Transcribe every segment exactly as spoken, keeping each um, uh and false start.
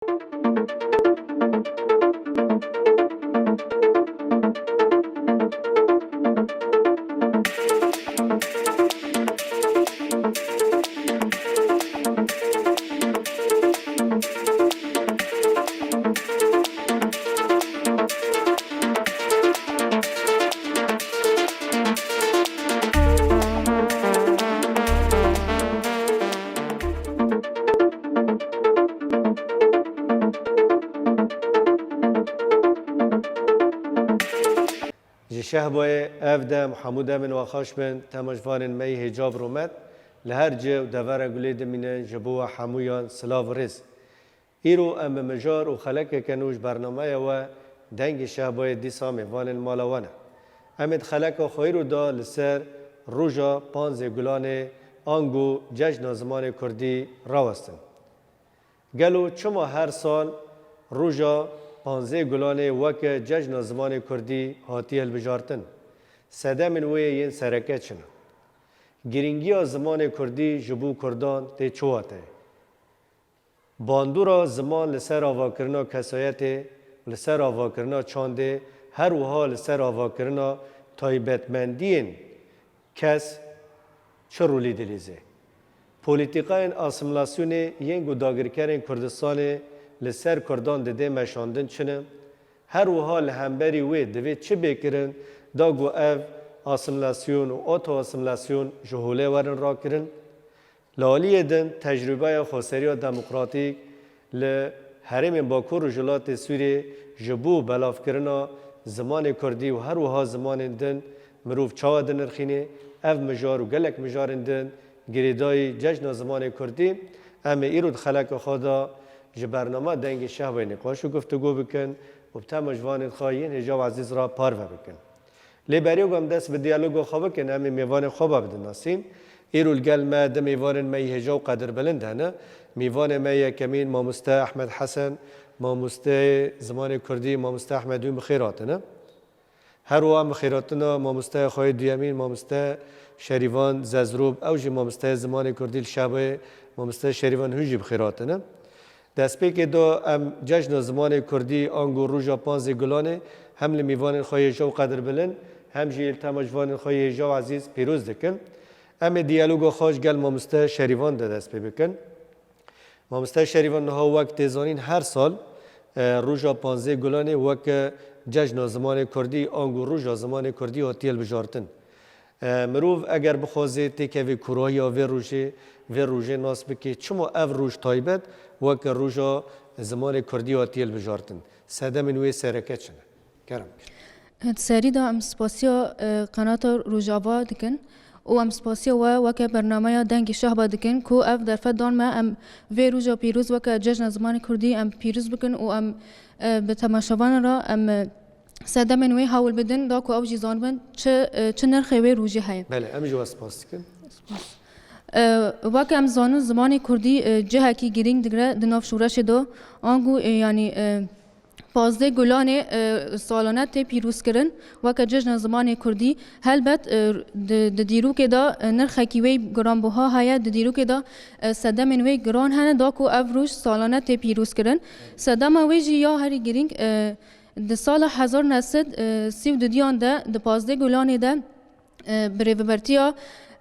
Ji Şehbayê ev dem hemû demên we xweş bin, temaşvanên me yê hêca bi rûmet, li her cih û devera gulê dimînin, ji bo we hemûyan silav û rêz. Îro em bi mijar û xelekeke nû ji bernameya we Dengê Şehbayê dîsa mêvanên mala we ne. Em ê di xeleka xwe îro de li ser roja panzê Gulanê ango cejna zimanê kurdî rawestin. Gelo çima her sal roja panzê Gulanê weke cejna zimanê kurdî hatiye hilbijartin? Sedemên wê yên sereke çi ne? Girîngiya zimanê kurdî ji bo kurdan tê çi wateyê? Bandora ziman li ser avakirina kesayetê, li ser avakirina çandê, her wiha li ser avakirina taybetmendiyên kes çi rolî dilîze? Polîtîkayên asîmîlasyonê yên ku dagirkerên Kurdistanê li ser kurdan didê meşandin çi ne? Her wiha li hemberî wê divê çi bê kirin da ku ev asîmîlasyon û oto-asîmîlasyon ji holê werin rakirin? Li aliyê din tecrûbeya xweseriya demokratîk li herêmên Bakur û Rojhilatê Sûriyê ji bo belavkirina zimanê kurdî û her wiha zimanên din mirov çawa dinirxîne? Ev mijar û gelek mijarên din girêdayî cejna zimanê kurdî. Em ê îro di xeleka xwe de ji bernama Dengê Şehbayê nîqaş û guftûgo bikin û bi temaşvanên xwe yên hêja û ezîz re parve bikin. Lê beriya ku em dest bi diyaloga xwe bikin, em ê mêvanê xwe ba bidin nasîn. Îro li gel me du mêvanên me yê hêja û qedirbilind hene. Mêvanê me yekemîn mamoste Ehmed Hesen, mamosteyê zimanê kurdî, mamoste Ehmed, wî bi xêr hatine. Her wiha em bi xêr hatina mamosteya xwe yê duyemîn, mamoste Şerîvan Zezrûb, ew jî mamosteyê zimanê kurdî li Şehbayê, mamoste Şerîvan, hûn jî bi xêr hatine. Destpêkê de em cejna zimanê kurdî ango roja panzê Gulanê hem li mêvanên xwe yê hêja û qedirbilind, hem jî li temaşvanên xwe yê hêja û ezîz pîroz dikin. Em ê diyaloga xwe ji gel mamoste Şerîvan de dest pê bikin. Mamoste Şerîvan, niha wek tê zanîn her sal, e, roja panzê Gulanê weke cejna zimanê kurdî ango roja zimanê kurdî hatiye hilbijartin. E, mirov eger bixwaze têkeve kûrahiya vê rojê, vê rojê nas bike, çima ev roj taybet weke roja zimanê kurdî hatiye hilbijartin? Sedemên wê sereke çi ne? Kerem kir. Di serî de em spasiya, e, qenata Rojava dikin û em spasiya we weke bernameya Dengê Şehba dikin ku ev derfet dan me, em vê roja pîroz weke cejna zimanê kurdî em pîroz bikin û em, e, bi temaşevanan re em, e, sedemên wê hewl bidin, da ku ew jî zanibin çi, e, çi nirxê wê rojê heye. Belê, em jî we spas dikin. Spas. E, weke em zanin, zimanê kurdî, e, cihekî girîng digire di nav şoreşê de. Ango, e, yanî, e, pazdeh Gulanê, e, salane tê pîrozkirin weke cejna zimanê kurdî. Helbet, e, di, di dîrokê de, e, nirxekî wê giranbiha heye, di dîrokê de, e, sedemên wê giran hene, da ku ev roj salane tê pîrozkirin. Sedema wê jî ya herî girîng, e, Di sala hezar neh sed sî û duyan de di pazdeh Gulanê de, e, bi rêvebertiya,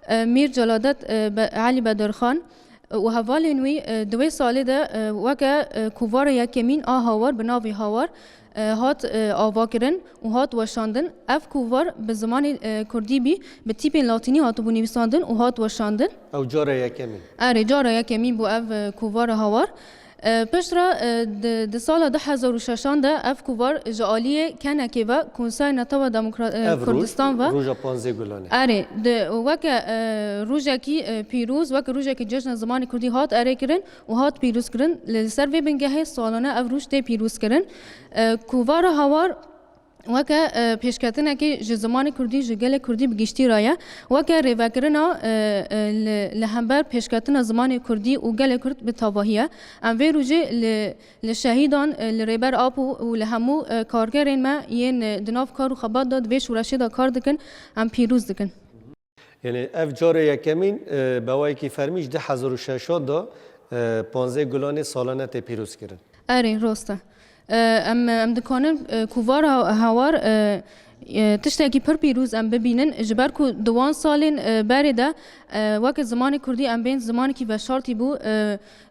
e, Mîr Celadet, e, Be-, Elî Bedirxan, e, û hevalên wî, e, di wê salê de, e, weke, e, kovara yekemîn a Hawar bi navê Hawar, e, hat, e, avakirin û hat weşandin. Ev kovar bi zimanê, e, kurdî bî, bi tîpên latînî hatibû nivîsandin û hat weşandin. Ew cara yekemîn. Erê, cara yekemîn bû ev, e, kovara Hawar. E, piştre, e, di, di sala du hezar û şeşan de ev kovar ji aliyê kenekê ve Konsey Netewa Demokra-, e, Ev roj, Kurdistan ve. Roja panzdeh Gulanê. Erê, di, weke, e, rojekî, e, pîroz, weke rojekî cejna zimanê kurdî hat erêkirin û hat pîrozkirin. Li, li ser vê bingehê salane ev roj tê pîrozkirin. E, kovara Hawar weke, e, pêşketinekê ji zimanê kurdî, ji gelê kurdî bi giştî re ye. Weke rêvekirina, e, e, li, li hember pêşketina zimanê kurdî û gelê kurd bi tevahî ye. Em vê rojê li, li şehîdan, e, li Rêber Apo û li hemû, e, karkerên me yên, e, di nav kar û xebat de di vê şoreşê de kar dikin, em pîroz dikin. Yanî ev carê yekemîn, e, bi awayekî fermî ji du hezar û şeşan de, e, panzdeh Gulanê salane tê pîrozkirin. Erê, rast e. E, em, em dikanin, e, kovar ha-, hawar, e, e, tiştekî pir pîroz em bibînin, ji ber ku di wan salên, e, berê de, e, weke zimanê kurdî em bên zimanekî veşartî bû,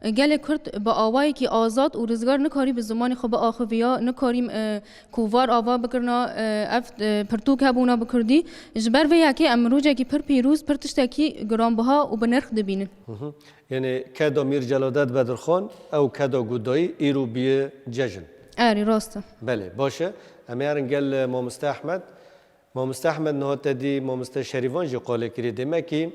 e, gelê kurd bi awayekî azad û rizgar nikarî bi zimanê xwe biaxiviya, nikarî, e, kovar ava bikirina, e, ev, e, pirtûk hebûna bi kurdî. Ji ber vê yekê em rojekî pir pîroz, pir tiştekî giranbiha û bi nirx dibînin. Hı hı. Yanî keda Mîr Celadet Bedirxan, ew keda ku dayî, îro bûye cejn. Erê, rast e. Belê, baş e. Em ê herin gel, e, Mamoste Ehmed. Mamoste Ehmed, niha te dî Mamoste Şerîvan jî qalê kirî. Demekî,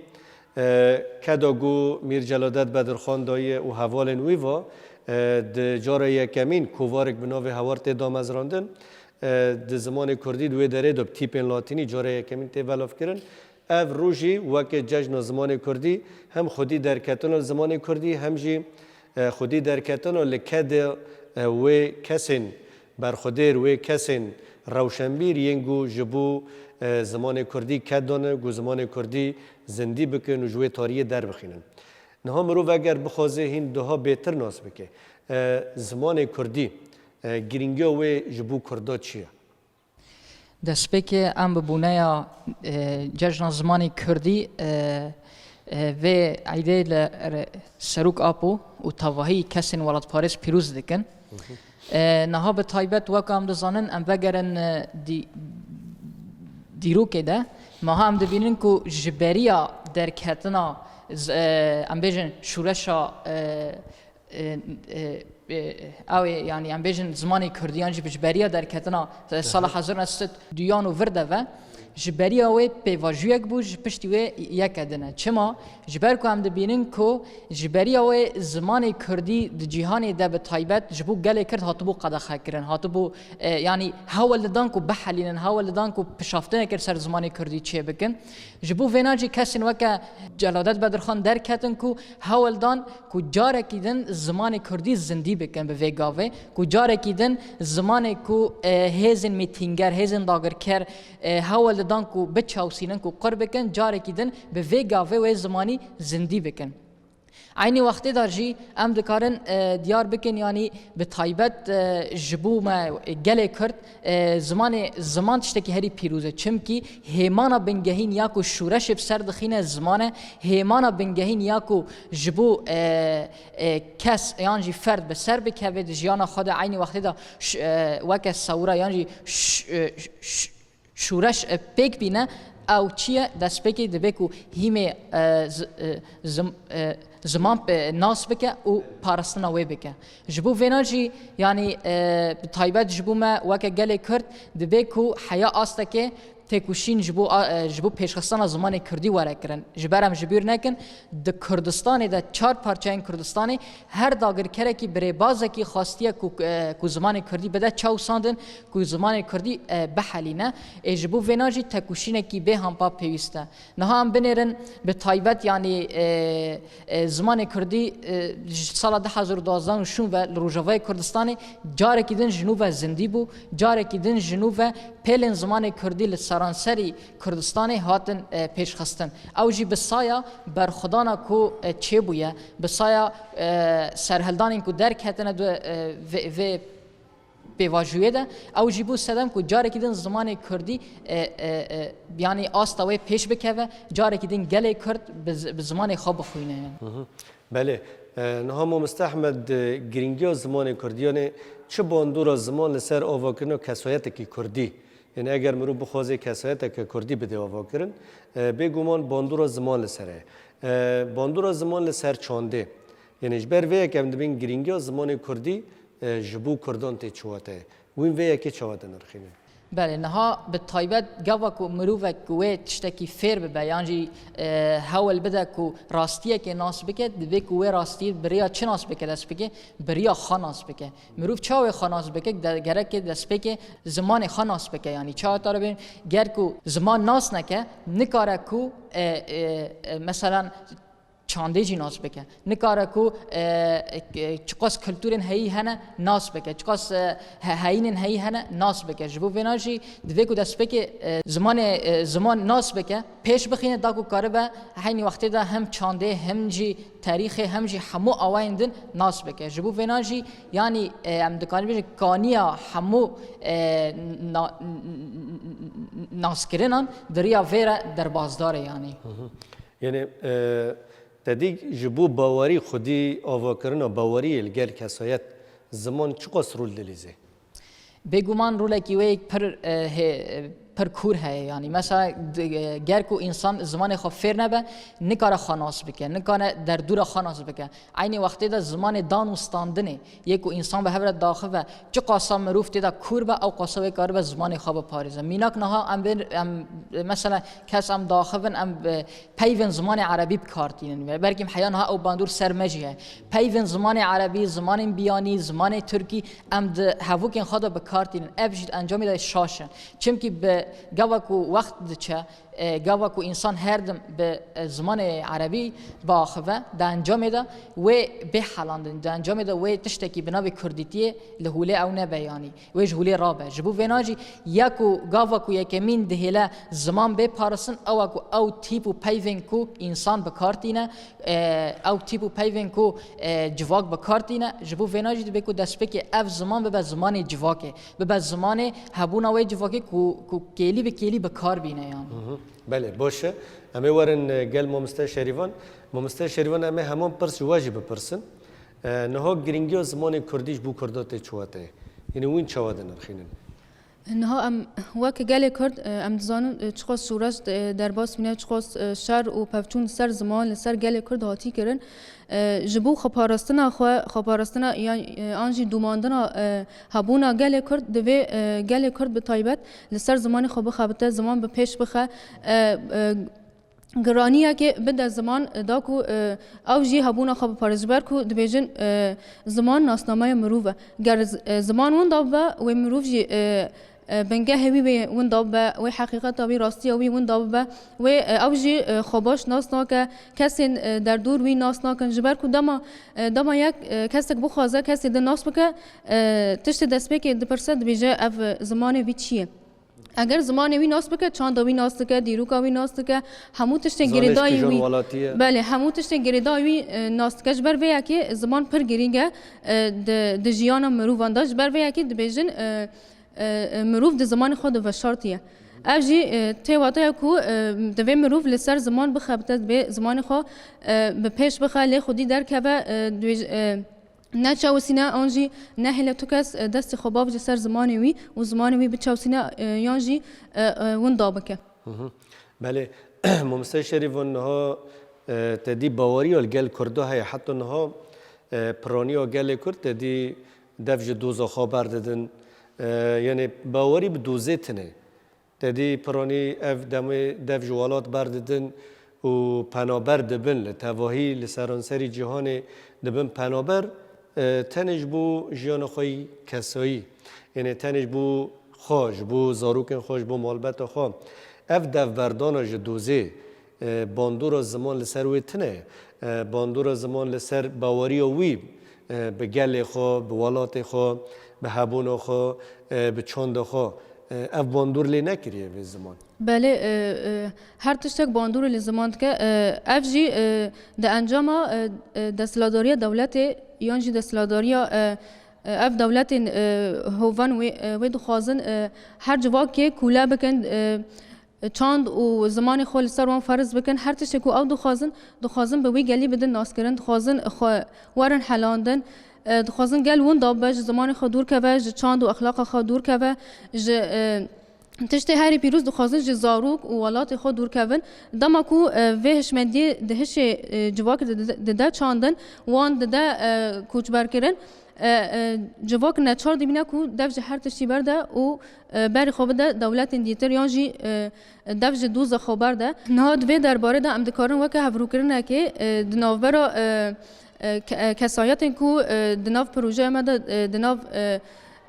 e, keda ku Mîr Celadet Bedirxan dayiye û hevalên wî va, e, di cara yekemîn kovarek bi navê Hawar tê damezrandin, e, di zimanê kurdî di wê derê de bi tîpên latînî cara yekemîn tê velavkirin. Ev roj jî weke cejna zimanê kurdî hem xwedî derketina li zimanê kurdî hem jî, e, xwedî derketina li kedê, e, wê kesên berxwedêr, wê kesên rewşenbîr yên ku ji bo, e, zimanê kurdî ked dane, ku zimanê kurdî zindî bikin û ji wê tariyê derbixînin. Niha mirov eger bixwaze hîn daha bêtir nas bike, e, zimanê kurdî, e, girîngiya wê ji bo kurda çi ye? Destpêkê em bi boneya, e, Cejna Zimanê Kurdî, e, e, vê eydê li re-, Serok Apo û tevahî kesên welatparêz pîroz dikin. Hı hı. E, niha bi taybet wek em dizanin, em vegerin, e, dî-, dîrokê de, meha em dibînin ku ji beriya derketina z-, e, em bêjin şûreşa, e, e, e, e, ew ê, yanî em bêjin zimanê kurdî yan jî bi ji beriya derketina, e, sala Aha. hezar neh sed duyan û vir de ve, ji beriya wê pêvajoyek bû, ji piştî wê yeke din e. Çima? Ji ber ku em dibînin ku ji beriya wê zimanê kurdî di cîhanê de bi taybet ji bo gelê Kurd hatibû qedexekirin, hatibû, e, yanî hewl didan ku bihelînin, hewl didan ku pişaftinekê li ser zimanê kurdî çêbikin. Ji bo vêna jî kesên weke Celadet Bedirxan derketin ku hewl dan ku carekî din zimanê kurdî zindî bikin bi vê gavê, ku carekî din zimanê ku, e, hêzên mîtînger, hêzên dagirker, e, hewl didan ku biçewsînin, ku qur bikin, carekî din bi vê gavê wê zimanî zindî bikin. Eynî wextê de jî em dikarin, e, diyar bikin, yanî bi taybet, e, ji bo me, e, gelê Kurd, e, zimanê, ziman tiştekî herî pîroz e. Çimkî hêmana bingehîn ya ku şûreşê bi ser dixîne ziman e, hêmana bingehîn ya ku ji bo, e, e, kes yan jî ferd bi ser bikeve di jiyana xwe de, eynî wextê de ş-, e, weke sewra yan jî ş-, e, ş-, şûreş, e, pêk bîne, ew çi ye? Destpêkê dibe ku hîmê, e, z-, e, zim-, e, ziman, e, nas bike û parastina wê bike. Ji bo vêna jî, yanî, e, bi taybet ji bo me weke gelê Kurd dibe ku heya astekê têkoşîn ji bo a, e, ji bo pêşxistina zimanê kurdî were kirin. Ji ber em ji bîr nekin, di Kurdistanê de çar parçeyên Kurdistanê her dagirkerekî bi rêbazekî xwestiye ku, e, ku zimanê kurdî bide çewsandin, ku zimanê kurdî, e, bihelîne. Ê ji bo vêna jî tekoşînekî bêhampa pêwîst e. Niha em binêrin bi taybet, yanî, e, e, zimanê kurdî, e, ji sala du hezar û duwazdeh û şûn ve li Rojavayê Kurdistanê carekî din ji nû ve zindî bû, carekî din ji nû ve pêlên zimanê kurdî li seranserî Kurdistanê hatin, e, pêşxistin. Ew jî bi saya berxwedana ku, e, çêbûye, bi saya, e, serhildanên ku derketine di, e, vê, vê pêvajoyê de, ew jî bû sedem ku carekî din zimanê kurdî, e, e, e, yanî asta wê pêş bikeve, carekî din gelê Kurd bi z-, bi zimanê xwe bixwîne. Hı hı. Belê. E, niha Mamoste Ehmed, e, girîngiya zimanê kurdî, yanî çi bandora ziman li ser avakirina kesayetekî kurdî? Yanî eger mirov bixwaze kesayeteke kurdî bide avakirin, e, bêguman bandora ziman li ser e. E, bandora ziman li ser çandê. Yanî ji ber vê yekê em dibên girîngiya zimanê kurdî, e, ji bo kurdan tê çawa te. Wîn vê yekê çawa te nirxîne? Belê, niha bi taybet gava ku mirovek wê tiştekî fêr bibe, yan jî, e, hewl bide ku rastiyekê nas bike, divê ku wê rastiyê bi riya çi nas bike, dest bike, bi riya xwe nas bike. Mirov çawa wê xwe nas bike? De-, gerek e destpêkê zimanê xwe nas bike. Yanî çawa te re bên, ger ku ziman nas neke, nikare ku, e, e, e, meselan, çandê jî nas bike. Nikare ku, e, e, çiqas kulturên heyî hene nas bike, çiqas, e, he-, heyînên heyî hene nas bike. Ji bo vêna jî divê ku destpêkê, e, zimanê, e, ziman nas bike, pêş bixîne da ku karibe heynî wextê de hem çandê hem jî tarîxê hem jî hemû awayên din nas bike. Ji bo vêna jî yanî, e, em dikarin bêjin kaniya hemû, e, na-, naskirinan di riya vê re derbasdar e yanî. Hı hı. Yanî, e, te dî ji bo bawerî xwedî avakirina baweriyê li gel kesayet ziman çiqas rol dilîze? Bêguman rolekî wê pir, e, hê-, pir kûr heye. Yanî mesela di-, e, ger ku însan zimanê xwe fêr nebe, nikare xwe nas bike, nikare derdûra xwe nas bike. Eynî wextê de zimanê dan û standinê yê ku însan bi hev re daxive, çiqasa mirov tê de kûr be, ew qasa wê karibe zimanê xwe biparêze. Mînak niha em bên, em, mesela kes em daxivin, em, e, peyvên zimanê erebî bi kar tînin. Belkî heya niha ew bandor ser me jî heye. Peyvên zimanê erebî, zimanên biyanî, zimanê tirkî em di hevokên xwe de bi kar tînin. Ev jî di encamê de şaş e. Çimkî bi gava ku wext diçe, e, gava ku însan her dem bi, e, zimanê erebî biaxive, di encamê de wê bê helandin. Di encamê de wê tiştekî bi navê kurdîtiyê li holê ew nebe yanî. Wê ji holê rabe. Ji bo vêna jî ya ku gava ku yekemîn dihêle ziman bê parastin, ew e ku ew tîp û peyvên ku însan bi kar tîne, e, ew tîp û peyvên ku, e, civak bi kar tîne, ji bo vêna jî divê ku destpêkê ev ziman bibe zimanê civakê, bibe zimanê hebûna wê civakê ku, ku kêlî bi kêlî bi kar bîne yanî. Hı hı. Belê, baş e. Em ê werin, e, gel mamoste Şerîvan. Mamoste Şerîvan, em ê heman pirs ji we jî bipirsin. E, niha girîngiya zimanê kurdî ji bo kurda tê çawa tê? Yanî wîn çawa dinirxînin? Niha em weke gelê Kurd, e, em dizanin, e, çiqas şoreş, e, derbas bîne, çiqas, e, şer û pevçûn li ser ziman, li ser gelê Kurd hatî kirin. E, ji bo xweparastina xwe, xweparastina yan, e, an jî domandina, e, hebûna gelê Kurd, divê, e, gelê Kurd bi taybet li ser zimanê xwe bixebite, ziman bi pêş bixe. E, e, Giraniyekê bide ziman, da ku, e, ew jî hebûna xwe biparêze. Ji ber ku dibêjin, e, ziman nasnameya mirov e. Ger z-, e, ziman winda bibe, wê mirov jî, e, e, bingehê wî wê winda bibe, wê heqîqeta wî, rastiya wî winda bibe, wê, e, ew jî, e, xwe baş nas nake, kesên, e, derdor wî nas nakin. Ji ber ku dema, e, dema yek, e, kesek bixwaze kesê din nas bike, e, tiştê destpêkê dipirse, dibêje, ev, e, zimanê wî çi ye? Eger zimanê wî nas bike, çanda wî nas dike, dîroka wî nas dike, hemû tiştên girêdayî wî, belê, hemû tiştên girêdayî wî, e, nas dike. Ji ber vê yekê ziman pir girîng e, e, di, di jiyana mirovan de. Ji ber vê yekê dibêjin, e, e, e, mirov di zimanê xwe de veşartiye. Ev jî, e, tê wateya ku, e, divê mirov li ser ziman bixebite, divê zimanê xwe, e, bi pêş bixe, lê xwedî derkeve, e, dibêj-, e, neçewsîne an jî nehêle tu kes, e, destê xwe bavêje ser zimanê wî û zimanê wî biçewsîne, e, yan jî, e, e, winda bike. Hı hı. Belê, Mamoste Şerîvan, niha, e, te dî baweriya li gel Kurda heye. Heta niha, e, piraniya gelê Kurd te dî dev ji doza xwe berdidin. E, yanî bawerî bi dozê tune. Te dî piranî ev demê dev ji welat berdidin û penaber dibin, li tevahî li seranserî cîhanê dibin penaber, e, tenê ji bo jiyana xwe yî kesayî, yanî tenê ji bo xwe, ji bo zarokên xwe, ji bo malbeta xwe. Ev devberdana ji dozê, e, bandora ziman li ser wê tune ye. E, bandora ziman li ser baweriya wî, e, bi gelê xwe, bi welatê xwe, bi hebûna xwe, e, bi çanda xwe, e, ev bandor lê nekiriye vê ziman. Belê, e, e, her tiştek bandorê li ziman dike. E, ev jî, e, di encama, e, e, desthilatdariya dewletê yan jî desthilatdariya, e, e, ev dewletên, e, hovan wê, e, wê dixwazin, e, her civakê kûle bikin, e, çand û zimanê xwe li ser wan ferz bikin. Her tiştê ku ew dixwazin, dixwazin bi wî gelî bidin naskirin, dixwazin xwe werin helandin, e, dixwazin gel winda bibe, ji zimanê xwe dûr keve, ji çand û exlaqa xwe dûr keve, ji, e, tiştê herî pîroz dixwazin ji zarok û welatê xwe dûr kevin. Dema ku, e, vê hişmendiyê di hişê, e, civakê dide, dide çandin, wan dide, e, koçberkirin. E, e, civak neçar dibîne ku dev ji her tiştî berde û, e, berê xwe bide dewletên dîtir yan jî, e, dev ji doza xwe berde. Niha di vê derbarê de em dikarin weke hevrûkirinekê, e, di navbera, e, e, ke-, e, kesayetên ku, e, di nav projeya me de, e, di nav, e,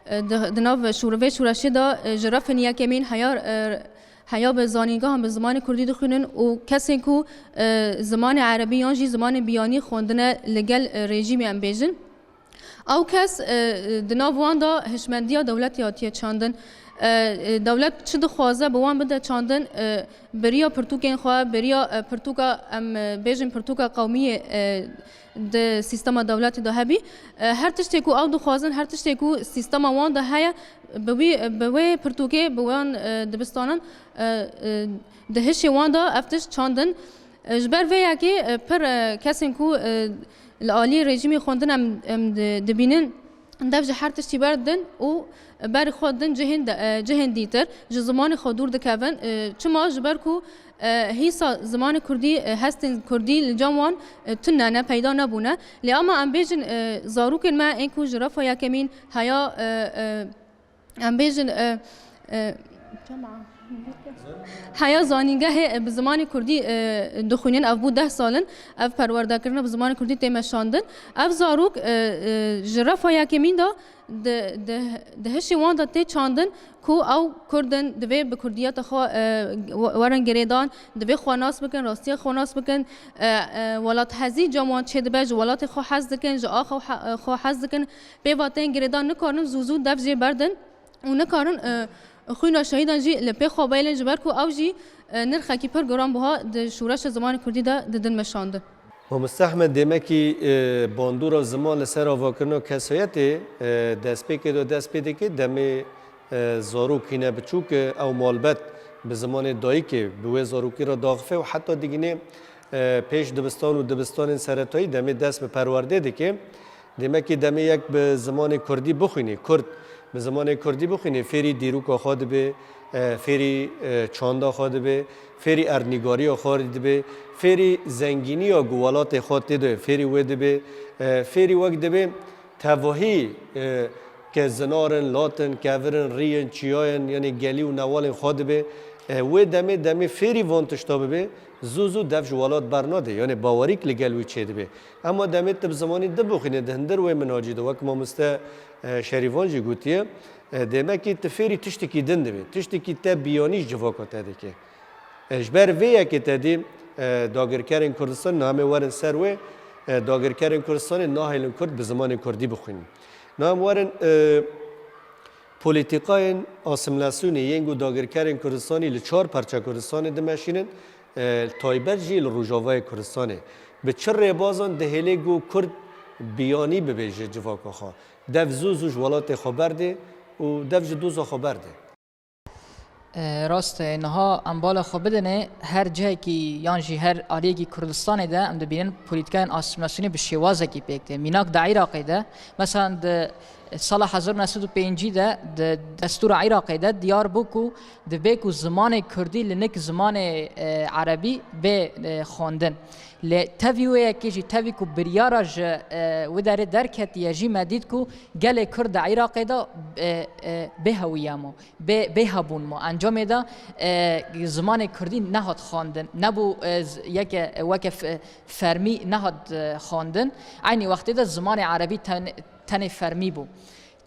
e, di, di nav şûr-, vê şûreşê de, e, ji refên yekemîn heya, e, Heya bi zanîngehan bi zimanê kurdî dixwînin û kesên ku, e, zimanê erebî yan jî zimanê biyanî xwendine li gel, e, rejîmê em bêjin. Ew kes, e, e, di nav wan de hişmendiya dewletê hatiye çandin. E, e, dewlet çi dixwaze bi wan bide çandin, e, beriya pirtûkên xwe, beriya, e, pirtûka em, e, bêjin pirtûka qewmiyê, e, di sîstema dewletê de hebî. E, her tiştê ku ew dixwazin, her tiştê ku sîstema wan de heye, bi wî, bi wê pirtûkê, bi wan, e, dibistanan, e, e, di hişê wan de ev tişt çandin. E, ji ber vê yekê, e, pir, e, kesên ku, e, li alî rejîmê xwendin em, em di-, dibînin, dev ji her tiştî berdin û berê xwe din cihên de, e, cihên dîtir, ji zimanê xwe dûr dikevin. E, çima? Ji ber ku, e, hîsa zimanê kurdî, e, hestên kurdî li cem wan, e, tune ne, peyda nebûne. Lê ama em bêjin, e, zarokên me ên ku ji refa yekemîn heya, e, e, em bêjin, e, e, heya zanîngehê, e, bi zimanê kurdî, e, dixwînin, ev bû deh sal in, ev perwerdekirina bi zimanê kurdî tê meşandin. Ev zarok, e, e, ji refa yekemîn de di, di, di hişê wan de tê çandin ku ew kurd in, divê bi kurdiyeta xwe, e, we-, werin girêdan, divê xwe nas bikin, rastiya xwe nas bikin, e, e, welathezî cem wan çêdibe, ji welatê xwe hez dikin, ji axa xwe, xwe hez dikin. Pêva tên girêdan nikarin zû zû dev jê berdin û nikarin, e, xwîna şehîdan jî li pê xwe bêlin, ji ber ku ew jî, e, nirxekî pir giranbuha di şoreşa zimanê kurdî de didin meşandin. Mamoste Ehmed, demekî, e, bandora ziman li ser avakirina kesayetê, e, destpêkê de dest pê dike, demê, e, zarok hîne biçûk e, ew malbet bi zimanê dayikê bi wê zarokî re daxife û heta digînê, e, pêş dibistan û dibistanên seretayî demê dest bi perwerdê dike. Demekî demê yek bi zimanê kurdî bixwînî, kurd bi zimanê kurdî bixwînî, fêrî dîroka xwe dibe, e, fêrî, e, çanda xwe dibe, fêrî erdnîgariya xwe dibe, fêrî zengîniya ku welatê xwe tê de fêrî wê dibe, e, fêrî wek dibe tevahî, e, ke zinar in, lat in, kevir in, rî in, çiya in, yanî gelî û newalên xwe dibe. E, wê demê, demê fêrî van tişta bibe, zû zû dev ji welat bernade, yanî bawerîk li gel wî çêdibe. Ema demê tu bi zimanî dibixwînî di hundir wê minhacî de, wek mamoste, e, Şerîvan jî gotiye, e, demekî tu fêrî tiştekî din dibî, tiştekî te biyanî ji civaka te dike. E, ji ber vê yekê te dî, e, dagirkerên Kurdistanê, niha em ê werin ser wê, e, dagirkerên Kurdistanê nahêlin kurd bi zimanê kurdî bixwînin. Niha em werin, e, polîtîkayên asîmîlasyonê yên ku dagirkerên Kurdistanî li çar perça Kurdistanê dimeşînin, e, taybet jî li Rojavayê Kurdistanê. Bi çi rêbazan dihêlê ku kurd biyanî bibe ji civaka xwe? Dev zû zû ji welatê xwe berdê û dev ji doza xwe berdê. E, rast e, niha em bala xwe bidinê, her cihekî yan jî her aliyekî Kurdistanê de em dibînin polîtîkayên asîmîlasyonê bi şêwazekî pêk tê. Mînak di Iraqê de, mesela di sala hezar û neh sed û pêncî de di destûra Iraqê de diyar bû ku dibe ku zimanê kurdî li nik zimanê, e, erebî bê, e, xwendin. Lê tevî wê yekê jî, tevî ku biryara ji, e, wî derê derketiye jî, me dît ku gelê kurd di Iraqê de, e, e, bê hewiyemo. Bê, bê hebûn ma. Encamê de, e, zimanê kurdî nehat xwendin. Nebû, e, z-, yeke, weke f-, fermî nehat, e, xwendin. Eynî wextê de zimanê erebî ten-, tenê fermî bû.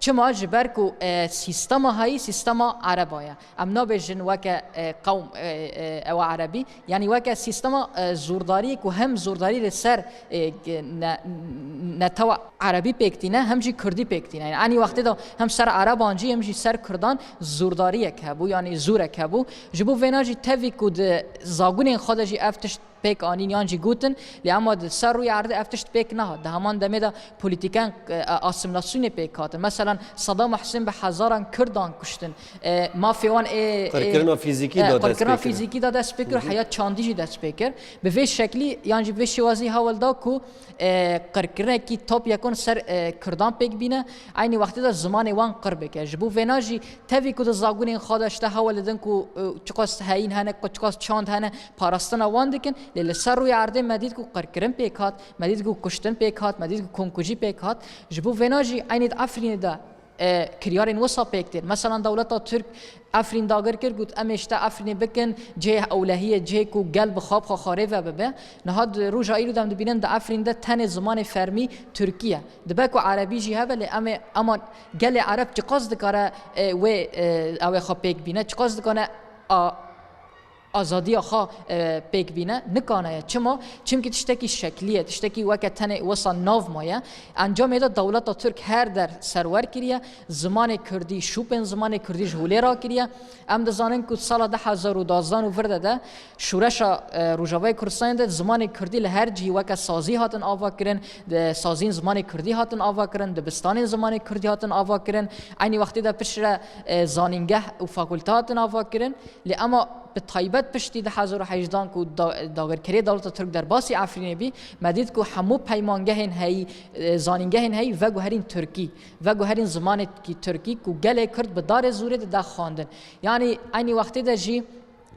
Çima? Ji ber ku, e, sîstema hayî sîstema ereba ye. Em nabêjin weke, e, qewm, e, e, ew erebî. Yanî weke sîstema, e, zordariyê ku hem zordarî li ser, e, ne-, netewa erebî pêk tîne, hem jî kurdî pêk tîne. Yanî enî wextê de hem ser ereban jî, hem jî ser kurdan zordariyek hebû, yanî zorek hebû. Ji bo vêna jî tevî ku di zagunên xwe de jî ev tişt pêk anîn yan jî gotin, lê ema di ser rûyê erdê ev tişt pêk nehat. Di heman demê de polîtîken, e, asîmîlasyonê pêk hatin. Meselan, Saddam Husên bi hezaran kurdan kuştin. E, mafê wan ê, ê, qirkirina fîzîkî e, da dest qirkirina pê kir. Fîzîkî da dest pê kir, heya çandî jî dest pê kir. Bi vê şeklî yan jî bi vê şêwazî hewl da ku, e, qirkirinekî top yekon ser, e, kurdan pêk bîne, eynî wextê de zimanê wan qir bike. Ji bo vêna jî tevî ku di zagunên xwe de ji te hewl didin ku, e, çiqas heyîn hene, ku çiqas çand hene, parastina wan dikin. Lê li ser rûyê erdê me dît ku qirkirin pêk hat, me dît ku kuştin pêk hat, me dît ku komkujî pêk hat. Ji bo vêna jî eynî di Efrînê de, e, kiryarên wisa pêk tên. Meselan, dewleta Tirk Efrîn dagir kir, got, "Em ê ji te Efrînê bikin cihê ewlehiyê, cihê ku gel bi xwe bi xwe xarê ve bibe." Niha di roja îro de em dibînin di Efrîn de tenê zimanê fermî Tirkî ye. Dibe ku erebî jî hebe, lê em ê, ema gelê ereb çiqas dikare, e, wê, e, ew ê xwe pêk bîne, çiqas dikane a, azadiya xwe, e, pêk bîne, nikane ye. Çima? Çimkî tiştekî şeklî ye, tiştekî weke tenê wisa nav maye. Encamê de dewleta Tirk her der serwer kiriye, zimanê Kurdî, şûpên zimanê Kurdî ji holê rakiriye. Em dizanin ku sala du hezar û duwazdeh û vir de de şûreşa, e, Rojavayê Kurdistanê de zimanê Kurdî li her cihî weke sazî hatin ava kirin, di sazîn zimanê Kurdî hatin ava kirin, dibistanên zimanê Kurdî hatin ava kirin. Eynî wextê de piştre, e, zanîngeh û fakulte hatin ava kirin. Lê ema bi taybet piştî du hezar û hejdehan ku da-, dagirkeriya dewleta Tirk derbasî Efrînê bî, me dît ku hemû peymangehên heyî, e, zanîngehên heyî veguherîn Tirkî, veguherîn zimanekî Tirkî ku gelê Kurd bi darê zûrê dide xwendin. Yanî eynî wextê de jî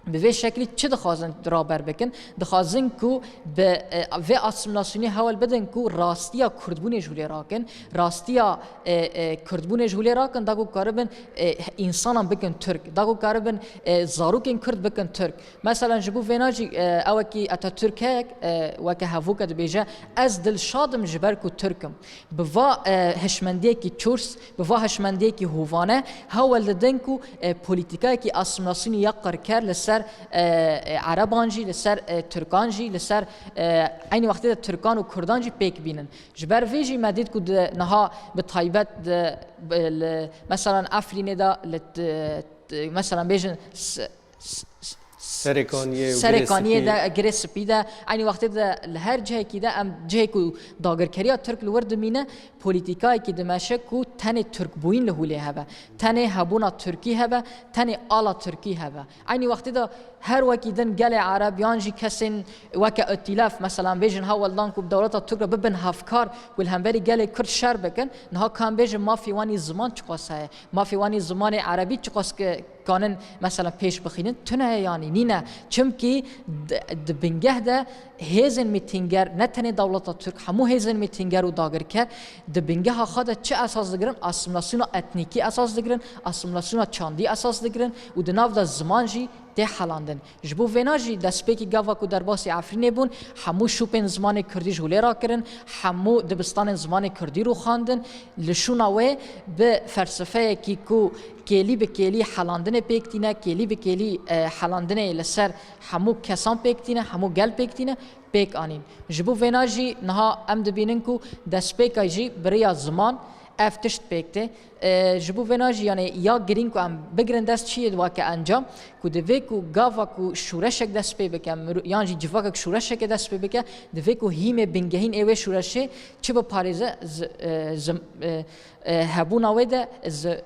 bi vê şeklî çi dixwazin raber bikin? Dixwazin ku bi, e, vê asîmîlasyonê hewl bidin ku rastiya Kurdbûnê ji holê rakin, rastiya, e, e, Kurdbûnê ji holê rakin, da ku karibin, e, însanan bikin Tirk, da ku karibin, e, zarokên Kurd bikin Tirk. Mesela ji bo vêna jî, e, ewekî Atatürk heye, e, weke hevoke dibêje, ez dilşad im ji ber ku Tirk im. Bi va, e, hişmendiyekî çûrs, bi va hişmendiyekî hovane, hewl didin ku, e, polîtîkayekî asîmîlasyonî ya qirker li ser, e, e, Ereban jî, li ser, e, Tirkan jî, li ser, e, eynî wextê de Tirkan û Kurdan jî pêk bînin. Ji ber vê jî me dît ku di niha bi taybet di, bi, li, meselan Efrînê de, li, di, di, meselan bêjin s-, s-, s-, Serê Kaniyê û Serê Girê Kaniyê Spî de, Girê Spî de, eynî wextê de li her cihekî de em cihê ku dagirkeriya Tirk li wir dimîne, polîtîkayekî dimeşe ku tenê Tirkbûyîn li holê hebe, tenê hebûna Tirkî hebe, tenê ala Tirkî hebe. Eynî wextê de her wekî din gelê Ereb yan jî kesên weke Îtîlaf, meselan bêjin hewl dan ku bi dewleta Tirk re bibin hevkar ku li hemberî gelê Kurd şer bikin, niha ka em bêjin mafê wan î ziman çiqas heye, mafê wan î zimanê Erebî çiqas ki-, kanin, mesela, pêş bixînin, tune ye, yanî nîne. Çimkî di, di bingeh de hêzên mîtînger, ne tenê dewleta Tirk, hemû hêzên mîtînger û dagirker di bingeha xwe de çi esas digirin? Asîmîlasyona etnîkî esas digirin, asîmîlasyona çandî esas digirin û di nav de ziman jî tê helandin. Ji bo vêna jî destpêkî gava ku derbasî Efrînê bûn, hemû şûpên zimanê Kurdî ji holê rakirin, hemû dibistanên zimanê Kurdî rûxandin. Li şûna wê bi felsefeyekî ku kêlî bi kêlî helandinê pêk tîne, kêlî bi kêlî, e, helandinê li ser hemû kesan pêk tîne, hemû gel pêk tîne, pêk anîn. Ji bo vêna jî niha em dibînin ku destpêka jî bi riya ziman ev tişt pêk tê. E, ji bo vêna jî, yanî ya girîng ku em bigirin dest çi ye weke encam, ku divê ku gava ku şûreşek dest pê bike, miro-, yan jî civakek şûreşekê dest pê bike, divê ku hîmê bingehîn ê wê şûreşê çi biparêze, zi-, e, zim-, e, e, hebûna wê de zi-,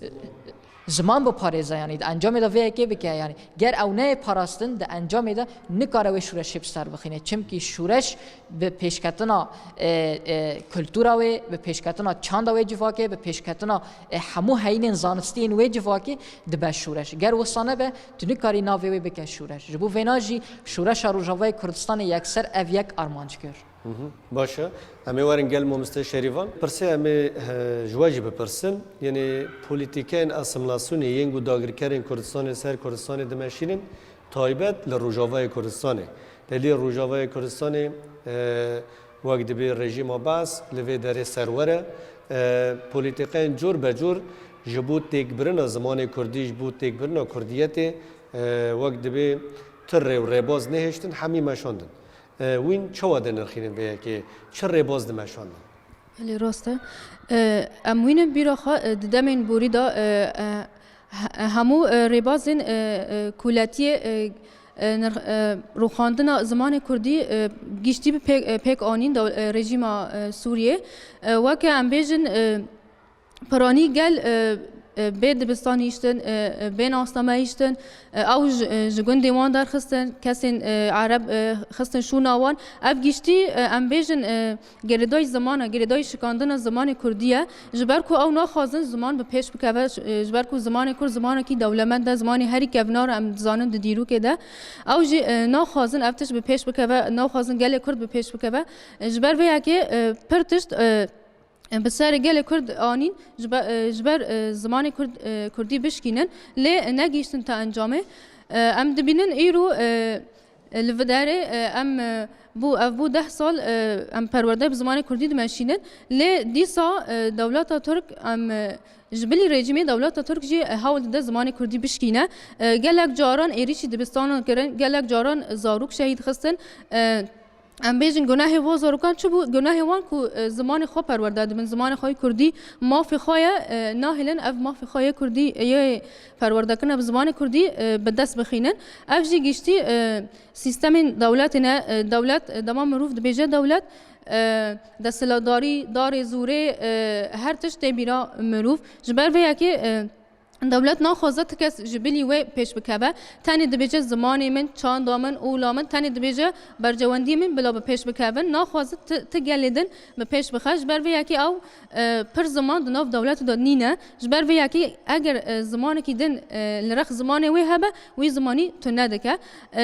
e, ziman biparêze, yanî di encamê de vê yekê bike, yanî ger ew neyê parastin, di encamê de nikare wê şûreşê bi ser bixîne. Çimkî şûreş bi pêşketina, e, e, kultura wê, bi pêşketina çanda wê civakê, bi pêşketina, e, hemû heyînên zanistî yên wê civakê dibe şûreş. Ger wisa nebe, tu nikarî navê wê bike şûreş. Ji bo vêna jî şûreşa Rojavayê Kurdistanê yekser ev yek armanc kir. Hı hı. Baş e. Em ê werin gel mamoste Şerîvan. Pirsê em ê, e, ji we jî bipirsin. Yanî polîtîkeyên asîmîlasyonê yên ku dagirkerên Kurdistanê ser Kurdistanê dimeşînin, taybet li Rojavayê Kurdistanê. Te dî Rojavayê Kurdistanê, e, wek dibê rejîma Baas li vê derê serwer e, e, polîtîkeyên cor be cor ji bo têkbirina zimanê kurdî, ji bo têkbirina kurdiyetê, e, wek dibê tu rê û rêbaz nehiştin, hemî meşandin. E, wîn çawa dinirxînin vê yekê? Çi rêbaz dimeşandin? Belê, rast e. E, em wînin bîra xwe, e, di demên borî de, e, e, he-, hemû, e, rêbazên, e, e, koletiyê, e, e, nirx-, e, rûxandina zimanê kurdî, e, giştî bi pêk, e, pêk anîn de, e, rejîma, e, Sûriyê. E, weke em bêjin, e, piranî gel, e, e, bê dibistan hiştin, e, e, bê nasname hiştin, e, ew ji, e, ji gundê wan derxistin, kesên, e, Ereb, e, xistin şûna wan. Ev giştî, e, em bêjin, e, girêdayî ziman e, girêdayî şikandina zimanê kurdî ye. Ji ber ku ew naxwazin ziman bi pêş bikeve, ş-, e, ji ber ku zimanê kurd zimanekî dewlemend e, zimanê herî kevnar e, em dizanin di dîrokê de. Ew jî, e, naxwazin ev tişt bi pêş bikeve, naxwazin gelê kurd bi pêş bikeve. E, ji ber vê yekê, e, pir tişt, e, bi serê gelê kurd anîn ji be-, e, ji ber, e, zimanê kurd, e, kurdî bişkînin, lê negihîştin te encamê. E, em dibînin îro, e, Li vê derê, e, em, e, bû, ev bû deh sal, e, em perwerde bi zimanê kurdî dimeşînin. Lê dîsa, e, dewleta Tirk, em, e, ji bilî rejîmê dewleta Tirk jî, e, hewl dide zimanê kurdî bişkîne. E, gelek caran êrîşî dibistanan kirin, gelek caran zarok şehîd xistin. E, em bêjin gunehê wan zarokan çi bû? Gunehê wan ku, e, zimanê xwe perwerde dibin, zimanê xwe yê kurdî mafê xwe ye, e, nahêlin ev mafê xwe yê kurdî, e, yê perwerdekirine bi zimanê kurdî, e, bi dest bixînin. Ev jî giştî, e, sîstemên dewletê ne, e, dewlet, e, dema mirov dibêje dewlet, e, desthilatdarî, darê, zûrê, e, her tişt tê bîra mirov. Ji ber vê yekê, e, dewlet naxwaze ti kes ji bilî wê pêş bikeve. Tenê dibêje zimanê min, çanda min, ola min, tenê dibêje berjewendiyê min bila bi pêş bikevin. Naxwaze ti, ti gelê din bi pêş bixe. Ji ber vê yekê ew, e, pir ziman di nav dewletê de nîne. Ji ber vê yekê eger, e, zimanekî din, e, li rex zimanê wê hebe, wî zimanî tune dike. E,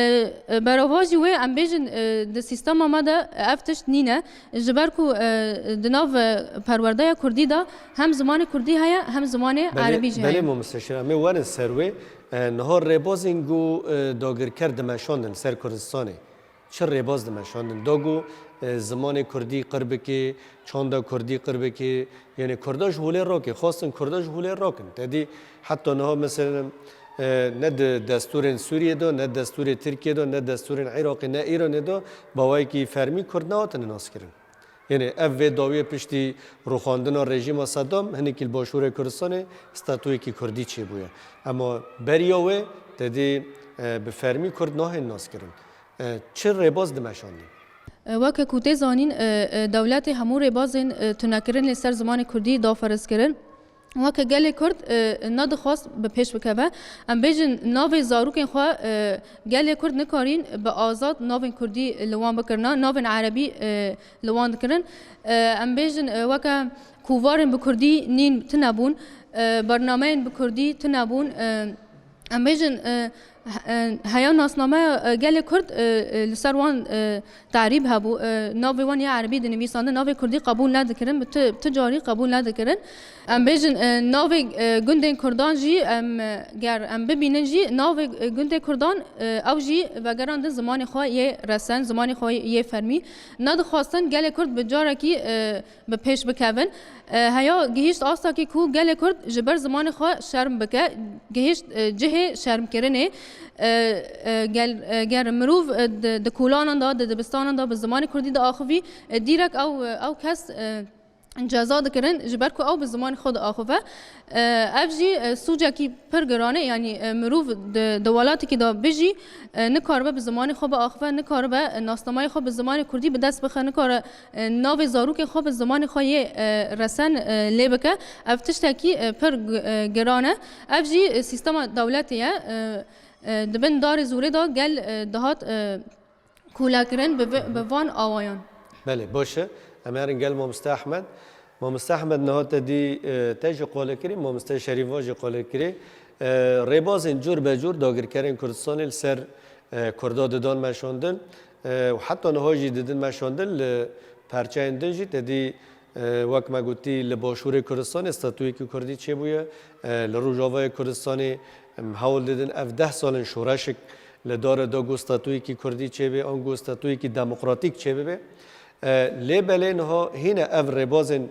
e, beravajî wê em bêjin, e, di sîstema me de ev tişt nîne. Ji ber ku, e, di nav, e, perwerdeya kurdî de hem zimanê kurdî heye, hem zimanê Belê, erebî jî belê heye. Mamoste Şira, em ê werin ser wê. E, niha rêbazên ku, e, dagirker dimeşandin ser Kurdistanê, çi rêbaz dimeşandin? Da ku, e, zimanê kurdî qir bike, çanda kurdî qir bike, yanî kurda ji holê rake, xwestin kurda ji holê rakin. Te dî heta niha mesela, e, ne di destûrên Sûriyê de, ne destûrê Tirkiyê de, ne destûrên Iraqê, ne Îranê de bi awayekî fermî kurd nehatine naskirin. Yanî ev vê dawiyê piştî rûxandina rejîma Sedam hinekî li Başûrê Kurdistanê statuyekî kurdî çêbûye. Ema beriya wê te dî, e, bi fermî kurd nahên naskirin. E, çi rêbaz dimeşandin? E, weke ku tê zanîn, e, e, dewletê hemû rêbazên, e, tunekirin li ser zimanê kurdî da ferz kirin. Weke gelê kurd, e, nedixwast bi pêş bikeve. Em bêjin navê zarokên xwe, e, gelê kurd nikarîn bi azad navên kurdî li wan bikirina, navên erebî, e, li wan dikirin. E, em bêjin, e, weke kovarên bi kurdî nîn tune bûn, e, bernameyên bi kurdî tune bûn, e, em bêjin, e, he-, e, heya nasnameya, e, gelê kurd, e, e, li ser wan, e, tarîb hebû, e, navê wan ya erebî dinivîsandin, navê kurdî qebûl nedikirin, bi ti, ti carî qebûl nedikirin. Em bêjin, e, navê, e, gundên kurdan jî em, e, ger em bibînin jî navê, e, gundê kurdan, e, ew jî vegerandin zimanê xwe yê resen, zimanê xwe yê fermî. Nedixwastin gelê kurd bi carekî, e, bi pêş bikevin. E, heya gihîşt astakî ku gelê kurd ji ber zimanê xwe şerm bike, gihîşt, e, cihê şermkirinê. E, e, gel, e, ger mirov, e, di, di kolanan de, di dibistanan de bi zimanê kurdî diaxivî, e, dîrek ew, e, ew kes, e, ceza dikirin, ji ber ku ew bi zimanê xwe diaxive. E, ev jî, e, sûcekî pir giran e, yanî, e, mirov di, di welatekî de bijî, e, nikaribe bi zimanê xwe biaxive, nikaribe, e, nasnamayê xwe bi zimanê kurdî bi dest bixe, nikare, e, navê zarokên xwe bi zimanê xwe yê, e, resen, e, lê bike. Ev tiştekî, e, pir gi-, e, giran e. Ev jî, e, sîstema dewletê ye. E, e, di bin darê zûrê de gel, e, dihat, e, kûlekirin bi vi-, bi van awayan. Belê, baş e. Em herin gel Mamoste Ehmed. Mamoste Ehmed, niha te dî, e, te jî qale kirî, Mamoste Şerîf va jî qale kirî. E, rêbazên cûr be cûr dagirkerên Kurdistanê li ser, e, Kurda didan meşandin. E, û heta niha jî didin meşandin li perçeyên din jî te dî, e, wek me gotî li Başûrê Kurdistanê statuyekî Kurdî çêbûye. E, li Rojavayê Kurdistanê, em, hewl didin ev deh sal in şoreşik li dare da ku statuyekî Kurdî çêbe, ango statuyekî demokratîk çêbibe. E, lê belê niha hîne ev rêbazên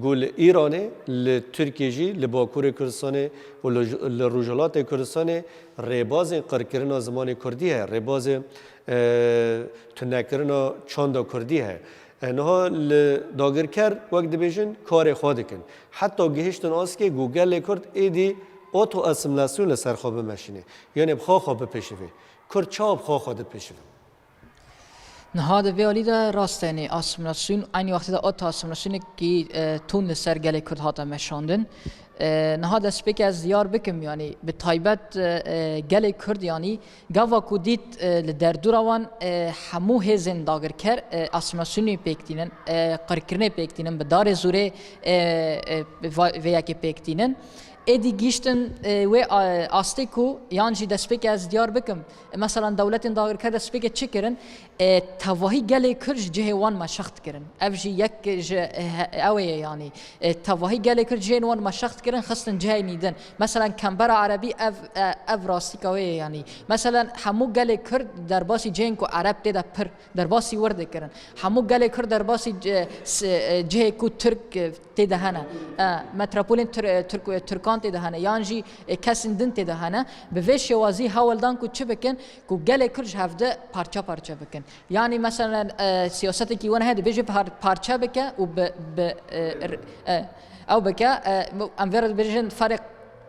ku li Îranê, li Tirkiyê jî, li Bakurê Kurdistanê û li, li Rojhilatê Kurdistanê rêbazên qirkirina zimanê Kurdî heye, rêbazê, e, tunekirina çanda Kurdî heye. E, niha li dagirker, wek dibêjin, karê xwe dikin. Heta gihiştin askê ku gelê Kurd êdî oto-asîmîlasyon li ser xwe bimeşîne. Yanê bi xwe xwe bipêşive. Kurd çawa bi xwe xwe dipêşive? Niha di vê alî de rast e, yanî asîmîlasyon, eynî wextê de oto-asîmîlasyonekî, e, tund li ser gelê Kurd hate meşandin. E, niha destpêkê ez diyar bikim, yanî bi taybet, e, e, gelê Kurd, yanî gava ku dît, e, li derdora wan, e, hemû hêzên dagirker, e, asîmîlasyonê pêk tînin, e, qirkirinê pêk tînin, bi darê zûrê, e, e, va-, vê yekê pêk tînin. Êdî gihîştin, e, wê, e, astê ku yan jî destpêkê ez diyar bikim. E, meselan, dewletên dagirker destpêkê çi kirin? E, tevahî gelê Kurd ji cihê wan meşext kirin. Ev jî yek ji, e, he-, ew ê ye, yanî. E, tevahî gelê Kurd cihên wan meşext kirin, xistin cihê nî din. Meselan, Kembera Erebî ev, e, ev rastîka wê ye, yanî. Meselan, hemû gelê Kurd derbasî cihên ku Ereb tê de pir, derbasî wir dikirin. Hemû gelê Kurd derbasî ci-, s-, e, cihê ku Tirk, e, tê de hene. E, metropolên Tir-, e, Tirk-, Tirkan tê de hene. Yan jî, e, kesên din tê de hene. Bi vê şêwazî hewl dan ku çi bikin? Ku gelê Kurd ji hevde parça parça bikin. Yanî, meselen, e, siyasetekî wan heye, dibêje par-, parça bike û bi, bi, e, r-, e, ew bike, e, em vê re dibêjin ferq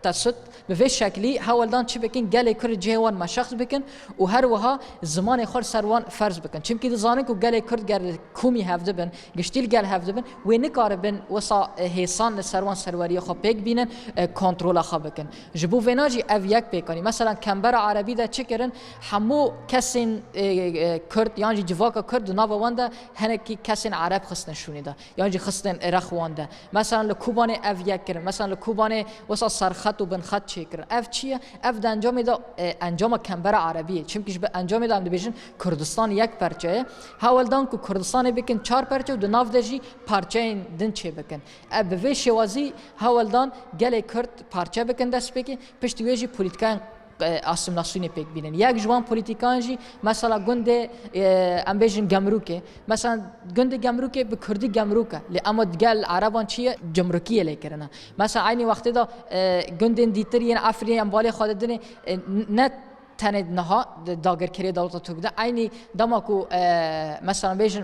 tesut, bi vê şeklî hewl dan çi bikin, gelê Kurd cihê wan meşext bikin û her wiha zimanê xwe li ser wan ferz bikin. Çimkî dizanin ku gelê Kurd ger li komî hev dibin, giştî li gel hev dibin, wê nikaribin wisa, e, hêsan li ser wan serweriya xwe pêk bînin, e, kontrola xwe bikin. Ji bo vêna jî ev yek pêk anî. Meselan, Kembera Erebî de çi kirin? Hemû kesên, e, e, Kurd yan jî civaka Kurd di nava wan de hinekî kesên Ereb xistin şûnê de. Yan jî xistin Iraq wan de. Meselan, li Kobanê ev yek kirin. Meselan, li Kobanê wisa serxet û binxet çêkirin. Ev çi ye? Ev di encamê de, e, encama Kembera Erebî ye. Çimkî ji bi encamê de em dibêjin Kurdistan yek perçe ye. Hewl dan ku Kurdistanê bikin çar perçe û di nav de jî parçeyên din çê bikin. Ev bi vê şêwazî hewl dan gelê Kurd parçe bikin destpêkê, piştî wê jî polîtîkayên, e, asîmîlasyonê pêk bînin. Yek ji wan polîtîkan jî mesela gundê, e, em bêjin Gemrûkê. Mesela gundê Gemrûkê bi kurdî Gemrûk e. Lê ema digel Ereban çi ye? Cimrikiyê lê kirine. Mesela eynî wextê de, e, gundên dîtir yên Efrînê em balê xwe didinê, e, n-, ne tenê niha di dagirkeriyê dewleta Tirk de, eynî dema ku, e, mesela bêjin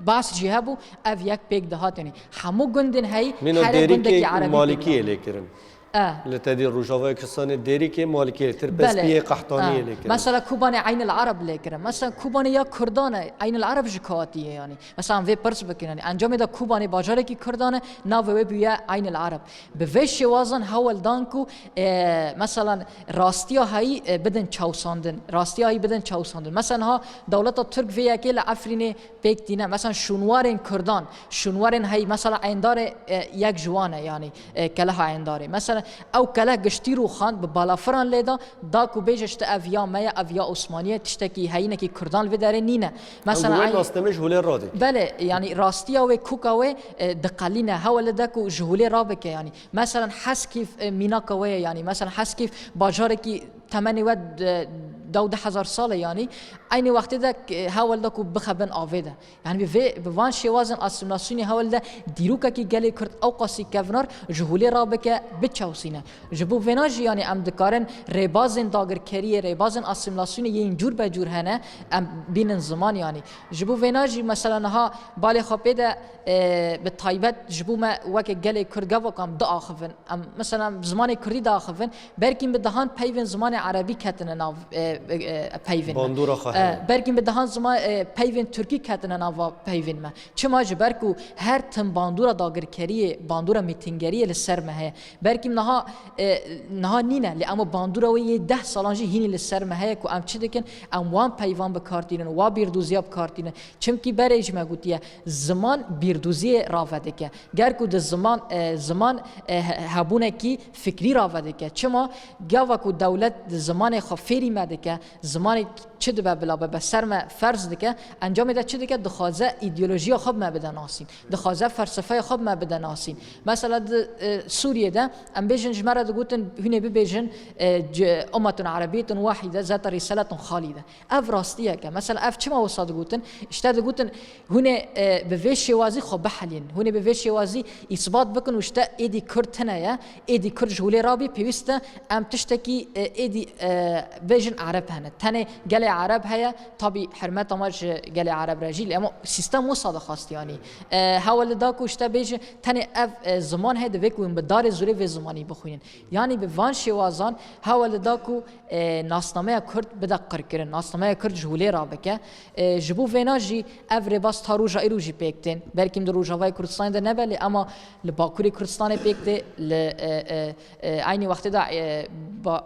Bas jî hebû, ev yek pêk dihat, yanî hemû gundên heyî Mîna herê Dêrîkê gundekî Erebî pêk Malikiyê dihat. Lê kirin. E. Li tedî Rojavayê Kurdistanê Dêrîkê Malikiyê lê, Tirpespiyê Qehtaniyê lê kirin. Mesela Kobanê Eynil Ereb lê kirin. Mesela Kobanê ya Kurdan e, Eynil Ereb ji ku hatî ye, yanî. Mesela em vê pirs bikin, yanî encamê de Kobanê bajarekî Kurdan e, navê wê bûye Eynil Ereb. Bi vê şêwazan hewl dan ku, e, meselan, rastiya heyî, e, bidin çewsandin. Rastiya heyî bidin çewsandin. Meselan, ha dewleta Tirk vê yekê li Efrînê pêk tîne. Meselan, şûnwarên Kurdan, şûnwarên heyî, mesela Endarê, e, yek ji wan e, yanî, e, Keleha Endarê. Mesela, ew keleh giştî rûxand, bi balafiran lê da, da ku bêje işte ev ya me ye, ev ya Osmanî ye, tiştekî heyînekî Kurdan li vê derê nîne. Mesela, Ew eyn- nasname ji holê radê. Belê, yanî rastiya wê, koka wê, e, diqelîne, hewl dide ku ji holê rabike, yanî. Meselan, Heskîf, e, mînaka wê ye, yanî. Meselan, Heskîf bajarekî temenê we, e, dew du hezar sal e, yanî. Eynî wextê de, e, hewl de ku bixe bin avê de. Yanî bi vê, bi van şêwazên asîmîlasyonê hewl de dîrokekî gelê Kurd ewqasî kevnar ji holê rabike, biçewsîne. Ji bo vêna jî, yanî em dikarin rêbazên dagirkeriyê, rêbazên asîmîlasyonê yên cûr be cûr hene, em bînin ziman, yanî. Ji bo vêna jî, mesela niha balê xwe pê de, e, bi taybet ji bo me weke gelê Kurd gava ku em diaxivin. Em, mesela, zimanê Kurdî diaxivin, belkî bi dehan peyvên zimanê Erebî ketine nav, e, e, e, peyvên me. Bandora xwe E, heye. Belkî bi dehan zima-, e, peyvên Tirkî ketine nava peyvên me. Çima? Ji ber ku her tim bandora dagirkeriyê, bandora mîtîngeriyê li ser me heye. Belkî niha, e, niha nîne, lê ema bandora wê yê deh salan jî hînî li ser me heye ku em çi dikin? Em wan peyvan bi kar tînin, wa bîrdoziya bi kar tînin. Çimkî berê jî me gotiye, ziman bîrdoziyê rave dike. Ger ku di ziman, e, ziman, e, he-, hebûnekî fikrî rave dike. Çima? Gava ku dewlet di zimanê xwe fêrî me dike, zimanê çi dibe bila be, be ser me ferz dike, encamê de çi dike? Dixwaze îdeolojiya xwe bi me bide nasîn. Dixwaze felsefeya xwe bi me bide nasîn. Mesela di, e, Sûriyê de em bêjin, ji me re digotin, hûn ê bibêjin, e, c-, ummetun erebiyetun wahîde, zata rîsaletun xalîde. Ev rastiyek e. Mesela ev çima wisa digotin? Îşte digotin, hûn ê, e, bi vê şêwazî xwe bihelînin. Hûn ê bi vê şêwazî îsbat bikin û îşte êdî Kurd tune ye, êdî Kurd ji holê rabî, pêwîst e em tiştekî, e, êdî, e, bêjin Ereb hene. Tenê gelê Ereb heye, tabî hurmeta me ji gelê Ereb re jî, lê ema sîstem wisa dixwest, yanî. E, hewl da ku îşte bêjin, tenê ev, e, ziman heye, divê ku hûn bi darê zûrê vê zimanî bixwînin. Yanî bi van şêwazan hewl da ku, e, nasnameya Kurd bide qirkirin, nasnameya Kurd ji holê rabike. E, ji bo vêna jî ev rêbaz ta roja îro jî pêk tên. Belkî di Rojavayê Kurdistanê de nebe, lê ema li Bakurê Kurdistanê pêk tê, li, e, e, e, eynî wextê de, e, ba-,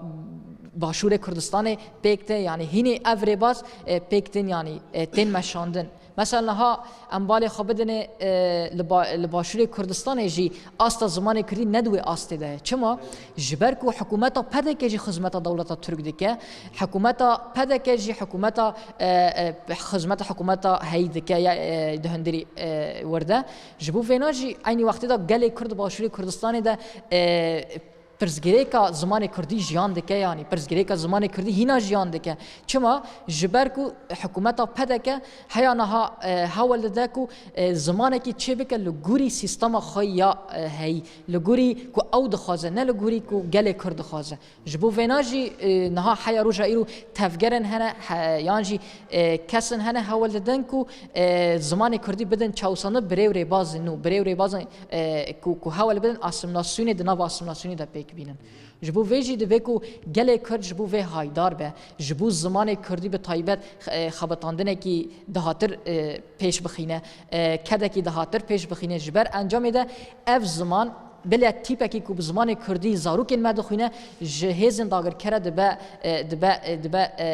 Başûrê Kurdistanê pêk tê. Yanî hînî ev rêbaz, e, pêk tên, yanî, e, tên meşandin. Mesela niha em balê xwe bidinê, e, li ba-, li Başûrê Kurdistanê jî asta zimanê Kurdî ne di wê astê de ye. Çima? Ji ber ku hikûmeta P D K jî xizmeta dewleta Tirk dike. Hikûmeta P D K jî hikûmeta, e, e, xizmeta hikûmeta heyî dike ya, e, di hundirî, e, wir de. Ji bo vêna jî eynî wextê de gelê Kurd Başûrê Kurdistanê de, e, pirsgirêka zimanê Kurdî jiyan dike, yanî pirsgirêka zimanê Kurdî hîna jiyan dike. Çima? Ji ber ku hikûmeta P D K heya niha, e, hewl dide ku, e, zimanekî çêbike li gorî sîstema xwe ya, e, heyî, li gorî ku ew dixwaze, ne li gorî ku gelê Kurd dixwaze. Ji bo vêna jî, e, niha heya roja îro tevgerên hene, he-, yan jî, e, kesin hene hewl didin ku, e, zimanê Kurdî bidin çawsandin bi rê û rêbazên nû, bi rê û rêbazên, e, ku, ku hewl bidin asîmîlasyonê di nav asîmîlasyonê de pêk bînin. Ji bo vê jî divê ku gelê Kurd ji bo vê haydar be, ji bo zimanê Kurdî bi taybet, e, xebitandinekî dahatir, e, pêş bixîne, e, kedekî dahatir pêş bixîne. Ji ber encamê de ev ziman, bile tîpekî ku bi zimanê Kurdî zarokên me dixwîne, ji hêzên dagirkere dibe, e, dibe, e, dibe, e,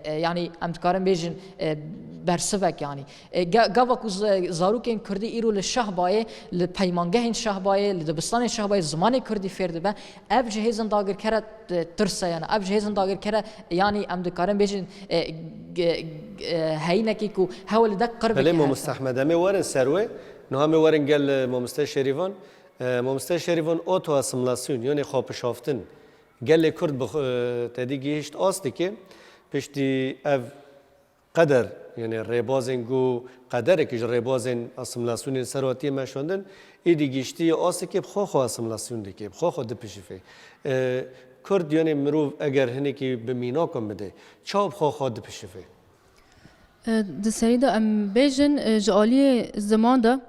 e, yanî em dikarin bêjin, e, bersivek yanî. E, ga-, gava ku z-, zarokên Kurdî îro li Şehbayê, li peymangehên Şehbayê, li dibistanên Şehbayê zimanê Kurdî fêr dibe, ev ji hêzên dagirkere, e, tirse, yanî ev ji hêzên dagirkere, yanî em dikarin bêjin, e, g-, g-, e, heyînekî ku hewl dide qir bike. Belê, mamoste Ehmed, em ê werin ser wê. Niha em ê werin gel, e, mamoste Şerîvan. E, mamoste Şerîvan, oto-asîmîlasyon, yanî xwepişaftin, gelê Kurd bi xwe, e, tedî gihişt astekê, piştî ev qeder, yanî rêbazên ku qederekî ji rêbazên asîmîlasyonê ser hatiye meşandin, êdî gihiştiye astekê bi xwe xwe asîmîlasyon dike, bi xwe xwe dipişife. E, Kurd, yanî mirov eger hinekî bi mînakan bide, çawa bi xwe xwe dipişife? E, di serî de em bêjin, e, ji aliyê ziman de,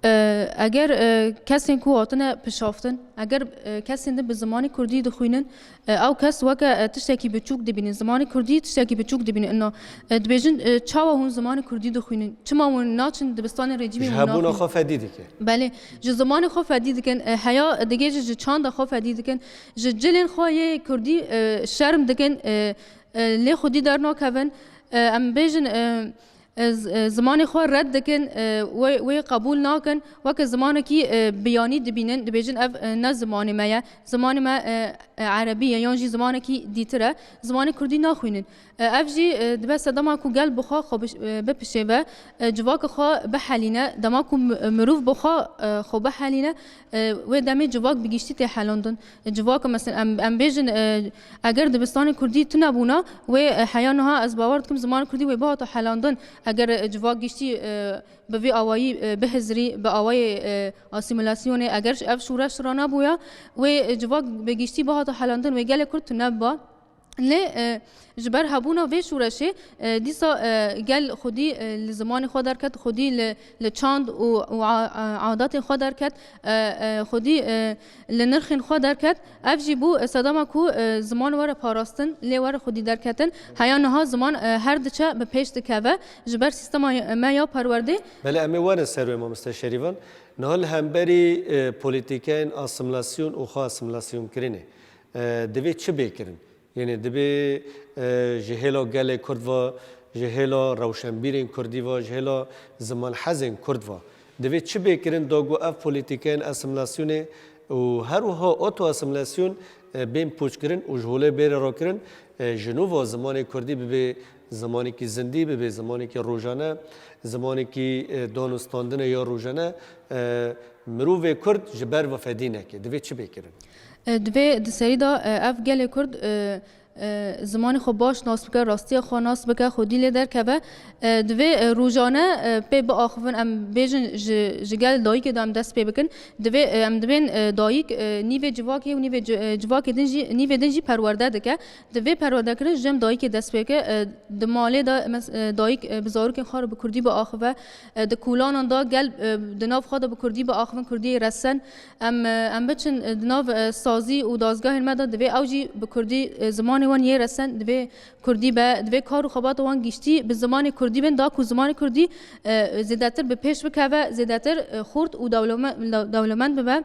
e, eger, e, kesên ku hatine pişaftin, eger, e, kesên din bi zimanê Kurdî dixwînin, e, ew kes weke, e, tiştekî biçûk dibînin, zimanê Kurdî tiştekî biçûk dibînin. Ina, e, dibêjin, e, çawa hûn zimanê Kurdî dixwînin? Çima hûn naçin dibistanê rejîmê? Ji hûn hebûna naxwînin? Xwe fedî dike. Belê, ji zimanê xwe fedî dikin, e, heya digê jî ji çanda xwe fedî dikin, ji cilên xwe yê Kurdî, e, şerm dikin, e, e, lê xwedî dernakevin. E, em bêjin, e, e, z-, e, zimanê xwe red dikin, e, wê, wê qebûl nakin, weke zimanekî, e, biyanî dibînin, dibêjin, ev, e, ne zimanê me ye, zimanê me, e, e, erebî ye, yan jî zimanekî dîtir e, zimanê Kurdî naxwînin. E, ev jî, e, dibe sedema ku gel bi xwe xwe biş-, e, bipişêve, e, civaka xwe bihelîne, dema ku mi-, mirov bi xwe, e, xwe bihelîne, e, wê demê civak bi giştî tê helandin. E, civaka, mesela, em, em bêjin, e, eger dibistanê Kurdî tune bûna, wê, e, heya niha ez bawer dikim zimanê Kurdî wê bihata helandin. Eger, e, civak giştî, e, bi vî awayî, e, bihizirî, bi awayê, e, asîmîlasyonê, eger ev şoreş ranebûya, wê, e, civak bi giştî bihata helandin, wê gelê Kurd tune biba. Lê, e, ji ber hebûna vê şoreşê, e, dîsa, e, gel xwedî, e, li zimanê xwe derket, xwedî li, li çand û, û a-, a-, adatên xwe derket, e, e, xwedî, e, li nirxên xwe derket. Ev jî bû, e, sedema ku, e, ziman were parastin, lê were xwedî derketin. Heya niha ziman, e, her diçe bi pêş dikeve. Ji ber sîstema me ya perwerdê. Belê, em ê werin ser wê, mamoste Şerîvan. Niha li hemberî, e, polîtîkeyên asîmîlasyon û xwe asîmîlasyonkirinê, e, divê çi bê kirin? Yanî divê, e, ji hêla gelê Kurd ve, ji hêla rewşenbîrên Kurdî ve, ji hêla zimanhezên Kurd ve, divê çi bê kirin da ku ev polîtîkeyên asîmîlasyonê û her wiha oto-asîmîlasyon, e, bên pûçkirin û ji holê bêre rakirin, e, ji nû ve zimanê Kurdî bibe zimanekî zindî, bibe zimanekî rojane, zimanekî, e, danûstandinê ya rojane, e, mirovê Kurd ji ber ve fedî neke. Divê çi bê kirin? E, divê di serî de, e, ev gelê Kurd, e, e, zimanê xwe baş nas bike, rastiya xwe nas bike, xwedî lê derkeve. E, divê, e, rojane, e, pê biaxivin, em bêjin ji, ji gel dayikê de em dest pê bikin. Divê, e, em dibên, e, dayik, e, nîvê civakê û nîvê ci-, e, civakê din jî, nîvê din jî perwerde dike. Divê perwerdekirin ji cem dayikê dest pê bike. E, di malê de mes-, e, dayik, e, bi zarokên xwe re bi Kurdî biaxive. E, di kolanan de gel, e, di nav xwe de bi Kurdî biaxivin, Kurdiyê resen. Em, e, em biçin, e, di nav, e, sazî û dazgehên me de divê ew jî bi Kurdî, e, zimanê wan yê resen, divê Kurdî be, divê kar û xebata wan giştî bi zimanê Kurdî bin, da ku zimanê Kurdî, e, zêdetir bi pêş bikeve, zêdetir, e, xurt û dewleme-, dew-, dewlemend bibe.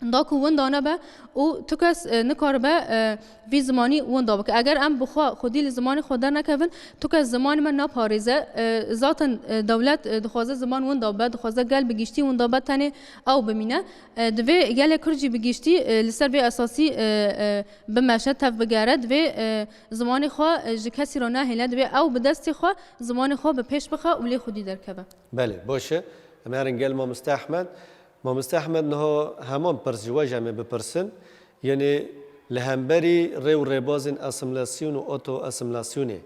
da ku winda nebe û tu kes, e, nikaribe, e, vî zimanî winda bike. Eger em bi xwe xwedî li zimanê xwe dernekevin, tu kes zimanê me naparêze. E, zaten, e, dewlet, e, dixwaze ziman winda be, dixwaze gel bi giştî winda be, tenê ew bimîne. E, divê gelê Kurd jî bi giştî, e, li ser vê esasî, e, e, bimeşe, tev bigere. Divê, e, zimanê xwe, e, ji kesî re nehêle, divê ew bi destê xwe zimanê xwe bi pêş bixe û lê xwedî derkeve. Belê, baş e. Em herin gel Mamoste Ehmed. Mamoste Ehmed, niha heman pirs ji we jî em ê bipirsin. Yanî li hemberî rê û rêbazên asîmîlasyon û oto-asîmîlasyonê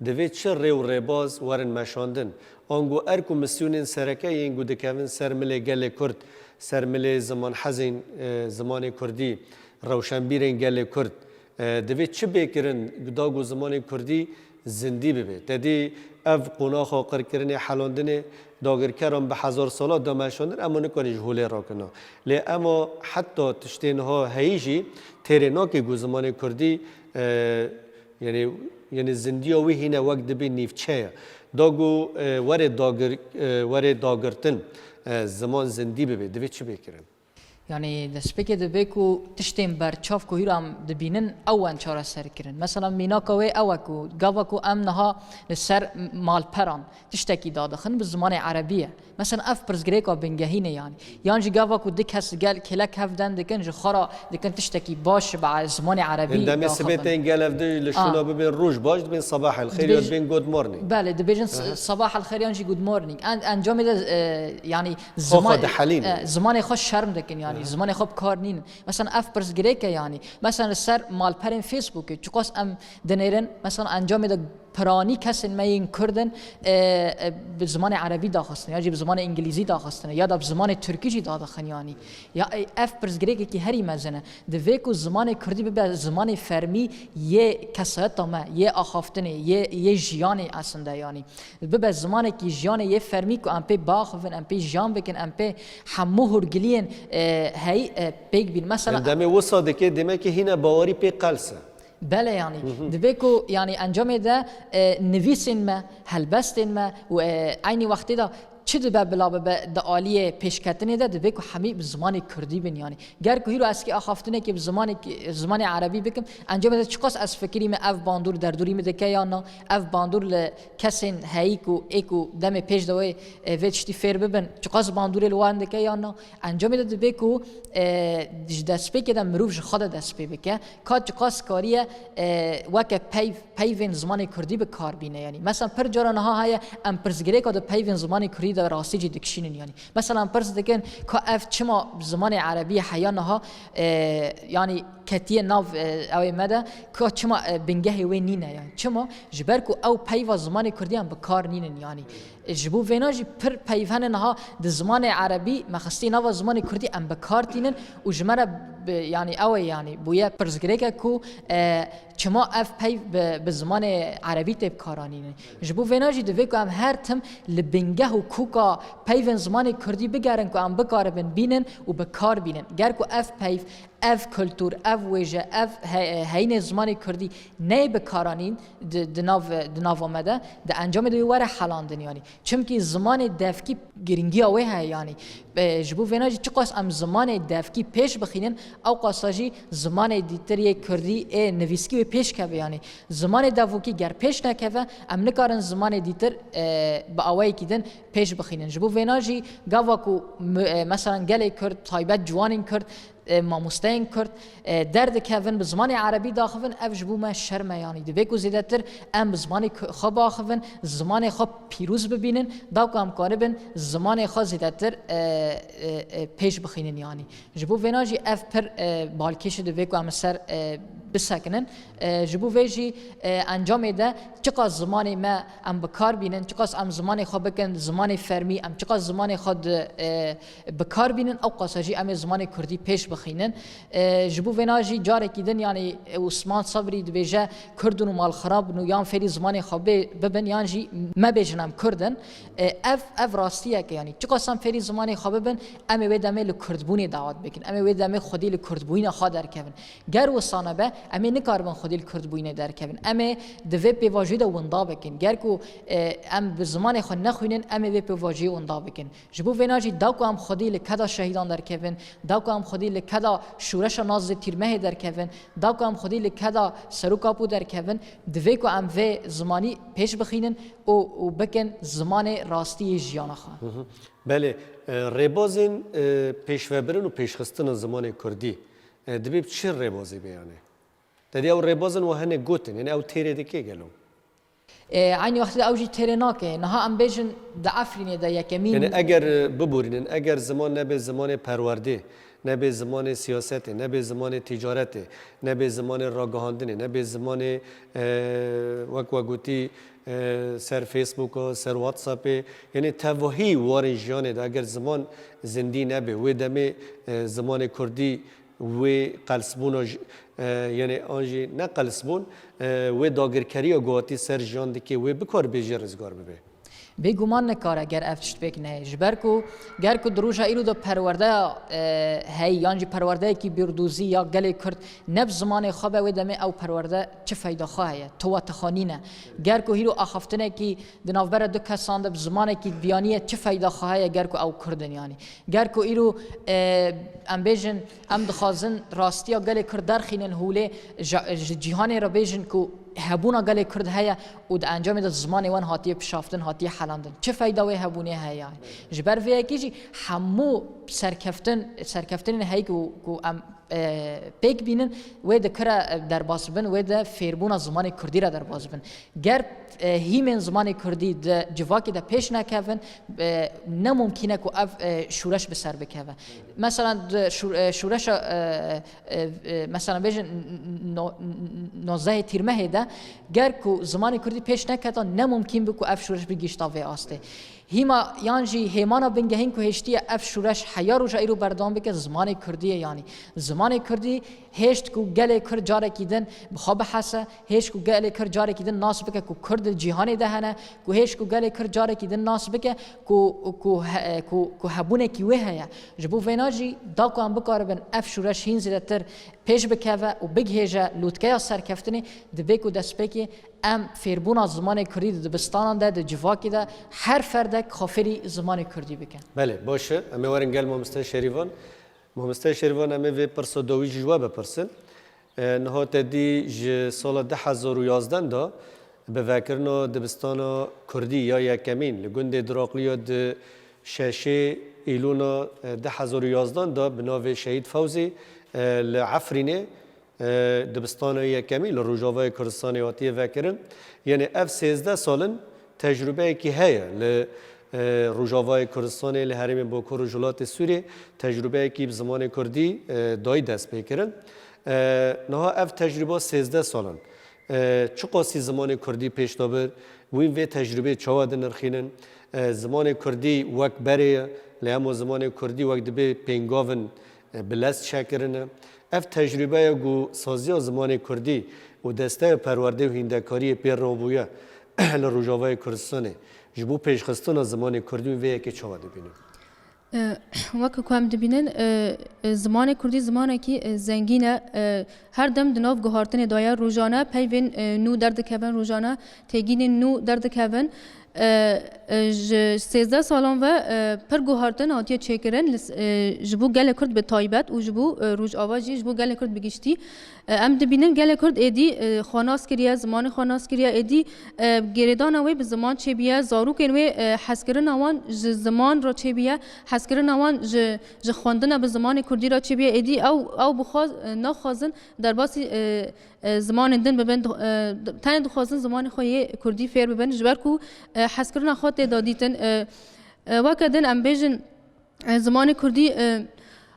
divê çi rê û rêbaz werin meşandin? Ango erk û misyonên sereke yên ku dikevin ser milê gelê Kurd, ser milê zimanhezên, e, zimanê Kurdî, rewşenbîrên gelê Kurd, e, divê çi bê kirin da ku zimanê Kurdî zindî bibe? Te dî ev qonaxa qirkirinê, helandinê dagirkeran bi hezar sala da meşandin, ema nikarî ji holê rakina. Lê ema heta tiştê niha heyî jî têrê nake ku zimanê Kurdî, e, yanî, yanî zindiya wî hîne wek dibê nîvçe ye. Da ku, e, were dagir-, e, were dagirtin, e, ziman zindî bibe, divê çi bê kirin? Yanî destpêkê divê ku tiştên berçav ku hîra em dibînin, ew ên çareser kirin. Mesela mînaka wê ew e ku gava ku em niha li ser malperan tiştekî dadixin, bi zimanê erebî ye. Mesela ev pirsgirêka bingehîn e yanî. Yan jî gava ku du kes gel kêlek hev den dikin, ji xwe re dikin tiştekî baş bi zimanê erebî. Demê sibê tên gel ev di li şûna bibên roj baş, dibên sabah el xêr ya dibên good morning. Belê, dibêjin s-, sabah el xêr yan jî good morning. En-, encamê de, e, yanî Xwe xwe ziman-, dihelînin. E, zimanê xwe şerm dikin yanî, zimanê xwe bi kar nînin. Mesela ev pirsgirêk e yanî. Mesela li ser malperên Facebookê çiqas em dinêrin, mesela encamê de piranî kesên me yên Kurd in, e, e, bi zimanê erebî daxistin, ya jî bi zimanê îngilîzî daxistin, ya da bi zimanê tirkî jî dadixin yanî. Ya, e, ev pirsgirêkekî herî mezin e. Divê ku zimanê Kurdî bibe zimanê fermî yê kesayeta me, yê axaftinê, yê, yê jiyanê aslında yanî. Bibe zimanekî jiyanê yê fermî ku em pê biaxivin, em pê jiyan bikin, em pê hemû hûrgiliyên, e, heyî, e, pêk bîn. Mesela Demê wisa dike, demekî hîne bawerî pê qels e. Belê yanî. Divê ku yanî encamê de, e, nivîsên me, helbestên me û, e, eynî wextê de çi dibe bila bibe di aliyê pêşketinê de divê ku hemî bi zimanê Kurdî bin yanî. Ger ku hîro ez kî axaftinekê bi zimanê, zimanê erebî bikim, encamê de çiqas ez fikirî me ev bandor derdorî min dike yan na, ev bandor li kesên heyî ku ê ku demê pêş de wê, e, vê tiştî fêr bibin, çiqas bandorê li wan dike yan na, encamê de divê ku, e, ji destpêkê de mirov ji xwe de dest pê bike, ka çiqas kariye, e, weke peyv, peyvên zimanê Kurdî bi kar bîne yanî. Mesela pir cara niha heye em pirsgirêka di peyvên zimanê Kurdî de rastî jî dikişînin yanî. Mesela em pirs dikin ka ev çima bi zimanê erebî heya niha, e, yanî ketiye nav, e, ew ê me de, ka çima, e, bingehê wê nîne yanî. Çima? Ji ber ku ew peyva zimanê Kurdî em bi kar nînin yanî. E, ji bo vêna jî pir peyv hene niha di zimanê erebî me xistî nava zimanê Kurdî em bi kar tînin û ji me re bi, yanî ew ê yanî bûye pirsgirêke ku, e, çima ev peyv bi, bi zimanê erebî tê bi kar anînin. Ji bo vêna jî divê ku em her tim li bingeh û koka peyvên zimanê Kurdî bigerin ku em bikaribin bînin û bi kar bînin. Ger ku ev peyv, ev kultur, ev wêje, ev he-, heyînê zimanê Kurdî neyê bi kar anîn di, di nav, di nava me de, di encamê de wê were helandin yanî. Çimkî zimanê devkî girîngiya wê heye yanî. E, ji bo vêna jî çiqas em zimanê devkî pêş bixînin, ew qasa jî zimanê dîtir yê Kurdî ê nivîskî wê pêş keve yanî. Zimanê devokî ger pêş nekeve, em nikarin zimanê dîtir, e, bi awayekî din pêş bixînin. Ji bo vêna jî gava ku mi-, e, meselan gelê Kurd, taybet ciwanên Kurd, e, mamosteyên Kurd, e, derdikevin, bi zimanê erebî daxivin, ev ji bo me şerm e yanî. Divê ku zêdetir em bi zimanê ku-, xwe biaxivin, zimanê xwe pîroz bibînin, da ku em karibin zimanê xwe zêdetir, e, e, e, pêş bixînin yanî. Ji bo vêna jî ev pir, e, balkêş e, divê ku em li ser, e, bisekinin. E, ji bo vê jî, e, encamê de çiqas zimanê me em bi kar bînin, çiqas em zimanê xwe bikin zimanê fermî, em çiqas zimanê xwe di, e, bi kar bînin, ew qasa jî em ê zimanê Kurdî pêş bixînin. E, ji bo vêna jî carekî din, yanî, e, Osman Sabrî dibêje, Kurd in û malxirab in û yan fêrî zimanê xwe bê-, bibin, yan jî mebêjin em Kurd in. E, ev, ev rastiyek e, yanî çiqas em fêrî zimanê xwe bibin, em ê wê demê li Kurdbûnê dawet bikin, em ê wê demê xwedî li Kurdbûyîna xwe derkevin. Ger wisa nebe, Em ê nikaribin xwedî li Kurdbûyînê derkevin. Em ê di vê pêvajoyê de winda bikin. Ger ku, e, em bi zimanê xwe nexwînin, em ê vê pêvajoyê winda bikin. Ji bo vêna jî da ku em xwedî li keda şehîdan derkevin, da ku em xwedî li keda şûreşa Nazirê Tîrmehê derkevin, da ku em xwedî li keda Serok Apo derkevin, divê ku em vê zimanî pêş bixînin û, û bikin zimanê rastî yê jiyana xwe. Hı hı. Belê, e, rêbazên, e, pêşvebirin û pêşxistina zimanê kurdî, e, dibê bi çi rêbazê be yanê? Te dî ew rêbazin we hinek gotin, yani ew têrê dike gelo? E, eynî wextê de ew jî têrê nake. Niha em bêjin di Efrînê de yekemîn Yani eger, e, biborînin, eger ziman nebe zimanê perwerdê, nebe zimanê siyasetê, nebe zimanê ticaretê, nebe zimanê ragihandinê, nebe zimanê, e, wek we gotî, e, ser Facebooka, ser WhatsAppê, yani tevahî warên jiyanê de eger ziman zindî nebe, wê demê, e, zimanê kurdî wê qelsbûna ji, e, yani an jî ne qelsbûn, e, wê dagirkeriya ku hatî ser jiyan dike, wê bikar bêjî rizgar bibe. Bêguman nikare ger ev tişt pêk neyê. Ji ber ku ger ku di roja îro de perwerdeya, e, heyî yan jî perwerdeyekî bîrdûzî ya gelê Kurd ne bi zimanê xwe be, wê demê ew perwerde çi feyda xwe heye? Towa tixanî ne. Ger ku hîro axaftinekî di navbera du kesan de bi zimanekî biyaniye çi feyda xwe heye ger ku ew Kurd in yanî? Ger ku îro, e, em bêjin, em dixwazin rastiya gelê Kurd derxînin holê, ji, ji cîhanê re bêjin ku hebûna gelê Kurd heye û di encamê de zimanê wan hatiye pişaftin, hatiye helandin. Çi feyda wê hebûnê heye? Ji ber vê yekê jî hemû serkeftin, serkeftinên heyî ku, ku em, e, pêk bînin, wê di kira, e, derbas bin, wê di fêrbûna zimanê kurdî re derbas bin. Ger, e, hîmên zimanê kurdî di civakê de pêş nekevin, e, ne mumkîn e ku ev, e, şûreş bi ser bikeve. Mesela di şû-, e, şûreşa, e, e, e, mesela bêjin n-, n-, no-, n-, nozdehê Tîrmehê de ger ku zimanê kurdî pêş neketa, ne mumkîn bi ku ev şûreş bigihişta vê astê. Hîma yan jî hêmana bingehîn ku hêştiye ev şûreş heya roja îro berdewam bike, zimanê kurdî ye yanî. Zimanê kurdî hêşt ku gelê Kurd carekî din bi xwe bihese, hêşt ku gelê Kurd carekî din nas bike ku Kurd di cîhanê de hene, ku hêşt ku gelê Kurd carekî din nas bike ku, ku he-, ku, ku hebûnekî wê heye. Ji bo vêna jî da ku em bikaribin ev şûreş hîn zêdetir pêş bikeve û bigihêje lûtkeya serkeftinê, divê ku destpêkê em fêrbûna zimanê kurdî di dibistanan de, di civakê de her ferdek xwe fêrî zimanê kurdî bike. Belê, baş e. Em ê werin gel mamoste Şerîvan. Mamoste Şerîvan, em ê vê pirsa dawî jî ji we bipirsin. E, niha te dî ji sala du hezar û yazdeh de bi vekirina dibistana kurdî ya yekemîn li gundê Diraqliya di şeşê Îlona, e, du hezar û yazdeh de bi navê Şehîd Fewzî, e, li Efrînê, e, dibistana yekemîn li Rojavayê Kurdistanê hatiye vekirin. Yanî ev sêzdeh sal in tecrûbeyekî heye li, e, Rojavayê Kurdistanê, li herêmên Bakur Rojhilatê Sûriyê tecrûbeyekî bi zimanê kurdî, e, dayî destpêkirin. E, niha ev tecrûba sêzdeh sal in. E, çiqasî zimanê kurdî pêş de bir, wî vê tecrûbê çawa dinirxînin? E, zimanê kurdî wek berê ye, lê hema zimanê kurdî wek dibê pêngavin, e, bi lez çekirine. Ev tecrûbeya ku saziya zimanê kurdî û desteya perwerdê û hîndekariyê pê rabûye li Rojavayê Kurdistanê ji bo pêşxistina zimanê kurdî û vê yekê çawa dibînin? E, weke ku em dibînin, e, e, zimanê kurdî zimanekî, e, zengîn e. E, her dem di nav guhartinê de ye. Rojane peyvên, e, nû derdikevin, rojane têgînên nû derdikevin. E, e, ji sêzdeh salan ve, e, pir guhartin hatiye çêkirin li s-, e, ji bo gelê Kurd bi taybet û ji bo, e, Rojava jî, ji bo gelê Kurd bi giştî. E, em dibînin gelê Kurd êdî, e, xwe nas kiriye, zimanê xwe nas kiriye, êdî, e, girêdana wê bi ziman çêbûye, zarokên wê, e, hezkirina wan ji ziman re çêbûye, hezkirina wan ji, ji xwendina bi zimanê kurdî re çêbûye, êdî ew, ew bixwaz-, e, naxwazin derbasî, e, e, zimanên din bibin, di-, e, di-, tenê dixwazin zimanê xwe yê kurdî fêr bibin, ji ber ku, e, hezkirina xwe tê de dîtin. E, e, weke din em bêjin, e, zimanê kurdî, e,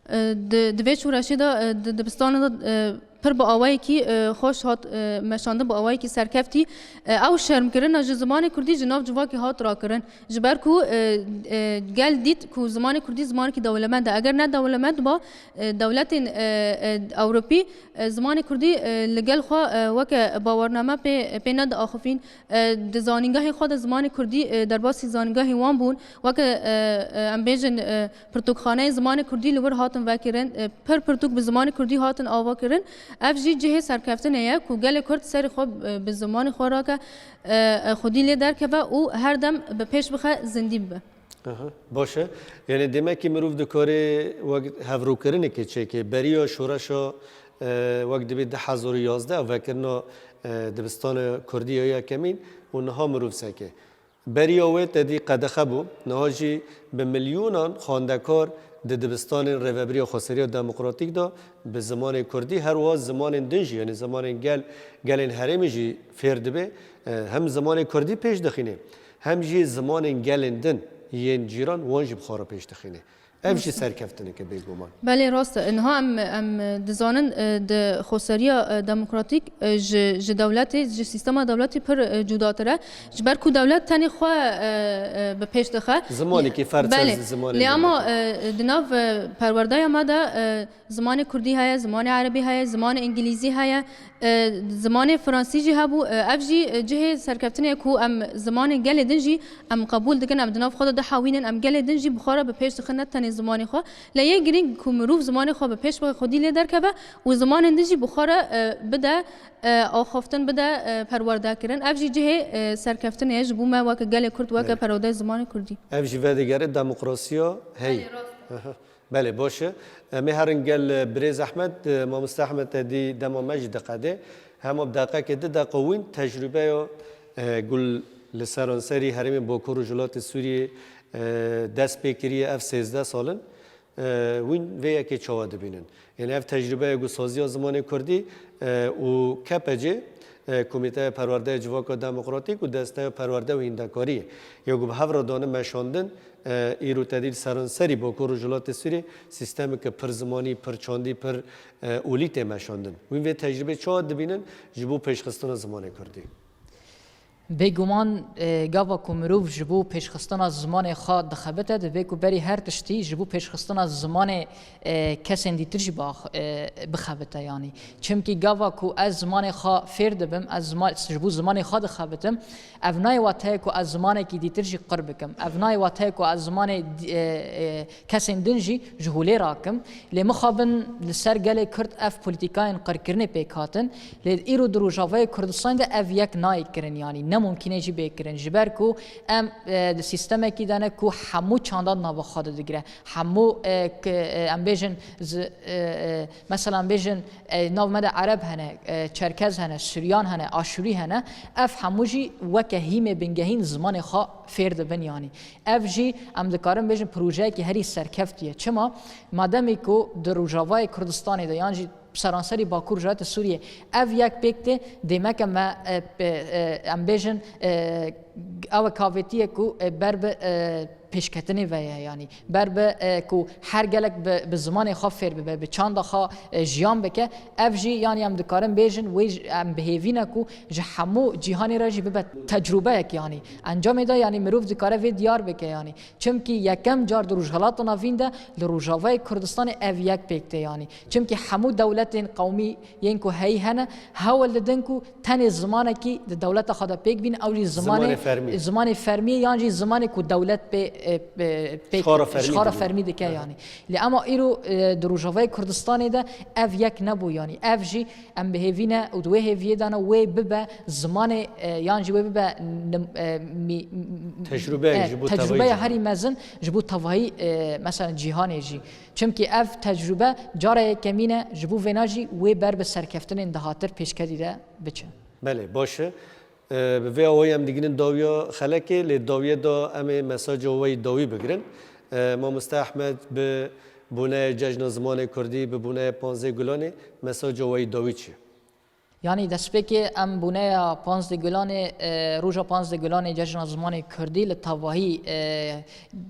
e, di, di vê şoreşê de, e, di dibistanê de, e, pir bi awayekî, e, xweş hat, e, meşandin, bi awayekî serkeftî. E, ew şermkirina ji zimanê kurdî ji nav civakê hat rakirin. Ji ber ku, e, e, gel dît ku zimanê kurdî zimanekî dewlemend e. Eger ne dewlemend ba, e, dewletên, e, e, Ewropî, e, zimanê kurdî, e, li gel xwe, e, weke bawername pê, pê nediaxifîn. E, di zanîngehê xwe de zimanê kurdî, e, derbasî zanîngehê wan bûn. Weke, e, e, em bêjin, e, pirtûkxaneyê zimanê kurdî li wir hatin vekirin. E, pir pirtûk bi zimanê kurdî hatin avakirin. Ev jî cihê serkeftinê ye ku gelê Kurd serê xwe, e, bi zimanê xwe rake, e, e, xwedî lê derkeve û her dem bi pêş bixe, zindî bibe. Aha, baş e. Yanî demekî mirov dikare wek hevrûkirinekê çêke. Beriya şoreşa, e, wek dibê du hezar û yazdeh vekirina, e, dibistana Kurdî ya yekemîn û niha mirov seke. Beriya wê tedî qedexe bû, niha jî bi milyonan xwendekar di dibistanên Rêvebiriya Xweseriya Demokratîk de bi zimanê Kurdî, her wiha zimanên din jî, yanî zimanên gel, gelên herêmê jî fêr dibe. E, hem zimanê Kurdî pêş dixîne, hem jî zimanên gelên din yên cîran wan jî bi xwe re pêş dixîne. Ev jî serkeftineke bêguman. Belê, rast e. Niha em, em dizanin, e, di xweseriya, e, demokratîk, e, ji, ji dewletê, ji sîstema dewletî pir, e, cudatir e. Ji ber ku dewlet tenê xwe, e, e, bi pêş dixe. Zimanekî ferz e. Belê. Zimanê Lê ama, e, di nav, e, perwerdeya me de, e, zimanê kurdî heye, zimanê erebî heye, zimanê îngilîzî heye, e, zimanê fransî jî hebû. E, ev jî, e, cihê serkeftinê ye ku em zimanê gelê din jî em qebûl dikin, em di nav xwe de dihewînin, em gelê din jî bi xwe re bi pêş dixin, ne tenê zimanê xwe. Lê yê girîng ku mirov zimanê xwe bi pêş bixe, xwedî lê derkeve û zimanên din jî bi xwe re, e, bide, e, axaftin, bide, e, perwerdekirin. Ev jî cihê, e, serkeftinê ye ji bo me weke gelê Kurd, weke Belê. perwerdeyê zimanê kurdî. Ev jî vedigere demokrasiya heyî. Belê, rast e. Aha. Belê, baş e. Em ê herin gel, e, birêz Ehmed, e, mamoste Ehmed te dî dema me jî diqede. Hema bi deqekê di deqa wîn tecrûbeya, e, ku li seranserî herêmên Bakur û Rojhilatê Sûriyê, e, dest pê kiriye ev sêzdeh sal in. E, wîn vê yekê çawa dibînin? Yanî ev tecrûbeya ku saziya zimanê kurdî, e, û K P C, e, Komîteya Perwerdeya Civaka Demokratîk û Desteya Perwerde û Hîndekariyê ya ku bi hev re dane meşandin, e, îro tedî li seranserî Bakur û Rojhilatê Sûriyê sîstemeke pir zimanî, pir çandî, pir, e, olî tê meşandin. Wîn vê tecrûbê çawa dibînin ji bo pêşxistina zimanê kurdî? Bêguman, e, gava ku mirov ji bo pêşxistina zimanê xwe dixebite, divê ku berî her tiştî ji bo pêşxistina zimanê, e, kesên dîtir jî biax-, e, bixebite, yanî. Çimkî gava ku ez zimanê xwe fêr dibim, ez zima-, ji bo zimanê xwe dixebitim, ev nayê wateyê ku ez zimanekî dîtir jî qir bikim. Ev nayê wateyê ku ez zimanê di-, e, e, kesên din jî ji holê rakim. Lê mixabin li ser gelê Kurd ev polîtikayên qirkirinê pêk hatin. Lê îro di Rojavayê Kurdistanê de ev yek nayê kirin, yanî ne mumkîn e jî bê kirin. Ji ber ku em, e, di sîstemekî de ne ku hemû çanda di nava xwe de digire. Hemû, e, k-, e, em bêjin zi-, e, e, mesela em bêjin, e, nav me de Ereb hene, e, Çerkez hene, Suryan hene, Aşûrî hene. Ev hemû jî weke hîmê bingehîn zimanê xwe fêr dibin, yanî. Ev jî em dikarin bêjin projeyekî herî serkeftî ye. Çima? Mademî ku di Rojavayê Kurdistanê de yan jî seranserî Bakur Rojhilatê Sûriyê ev yek pêk tê, dêmeke me, e, pe-, e, em bêjin, e, ew e kavêtiyê ku, e, ber bi, e, pêşketinê ve ye, yanî ber bi, e, ku her gelek bi, bi zimanê xwe fêr bibe, bi çanda xwe, e, jiyan bike. Ev jî, yanî em dikarin bêjin, wê jî em bi hêvî ne ku ji hemû cîhanê re jî bibe tecrûbeyek, yanî encamê de, yanî mirov dikare vê diyar bike, yanî. Çimkî yekem car di Rojhilata Navîn de li Rojavayê Kurdistanê ev yek pêk tê, yanî. Çimkî hemû dewletên qewmî yên ku heyî hene, hewl didin ku tenê zimanekî di dewleta xwe de pêk bîn, ew jî zimanê, Zimanê fermî. zimanê fermî ye, yan jî zimanê ku dewlet pê, e, pê, pêk, Ji xwe re fermî ji xwe re dibîne. fermî dike, Aha. yanî. Lê ema îro, e, di Rojavayê Kurdistanê de ev yek nebû, yanî. Ev jî em bi hêvî ne û di wê hêviyê de ne wê bibe zimanê, e, yan jî wê bibe nim-, e, mî-, Tecrûbeyek e, ji bo tecrûbeya tevayî herî mezin ji bo tevayî, e, mesela cîhanê jî. Çimkî ev tecrûbe cara yekemîn e, ji bo vêna jî wê ber bi serkeftinên dahatir pêşketî de biçe. Belê, baş e. E, bi vê awayî em digihînin dawiya xelekê, lê dawiyê de em ê mesaja we yî dawî bigirin. E, Mamoste Ehmed, bi boneya Cejna Zimanê Kurdî, bi boneya panzdeh Gulanê, mesaja we yî dawî çi ye? Yanî destpêkê em boneya panzdeh Gulanê, e, roja panzdeh Gulanê Cejna Zimanê Kurdî li tevahî, e,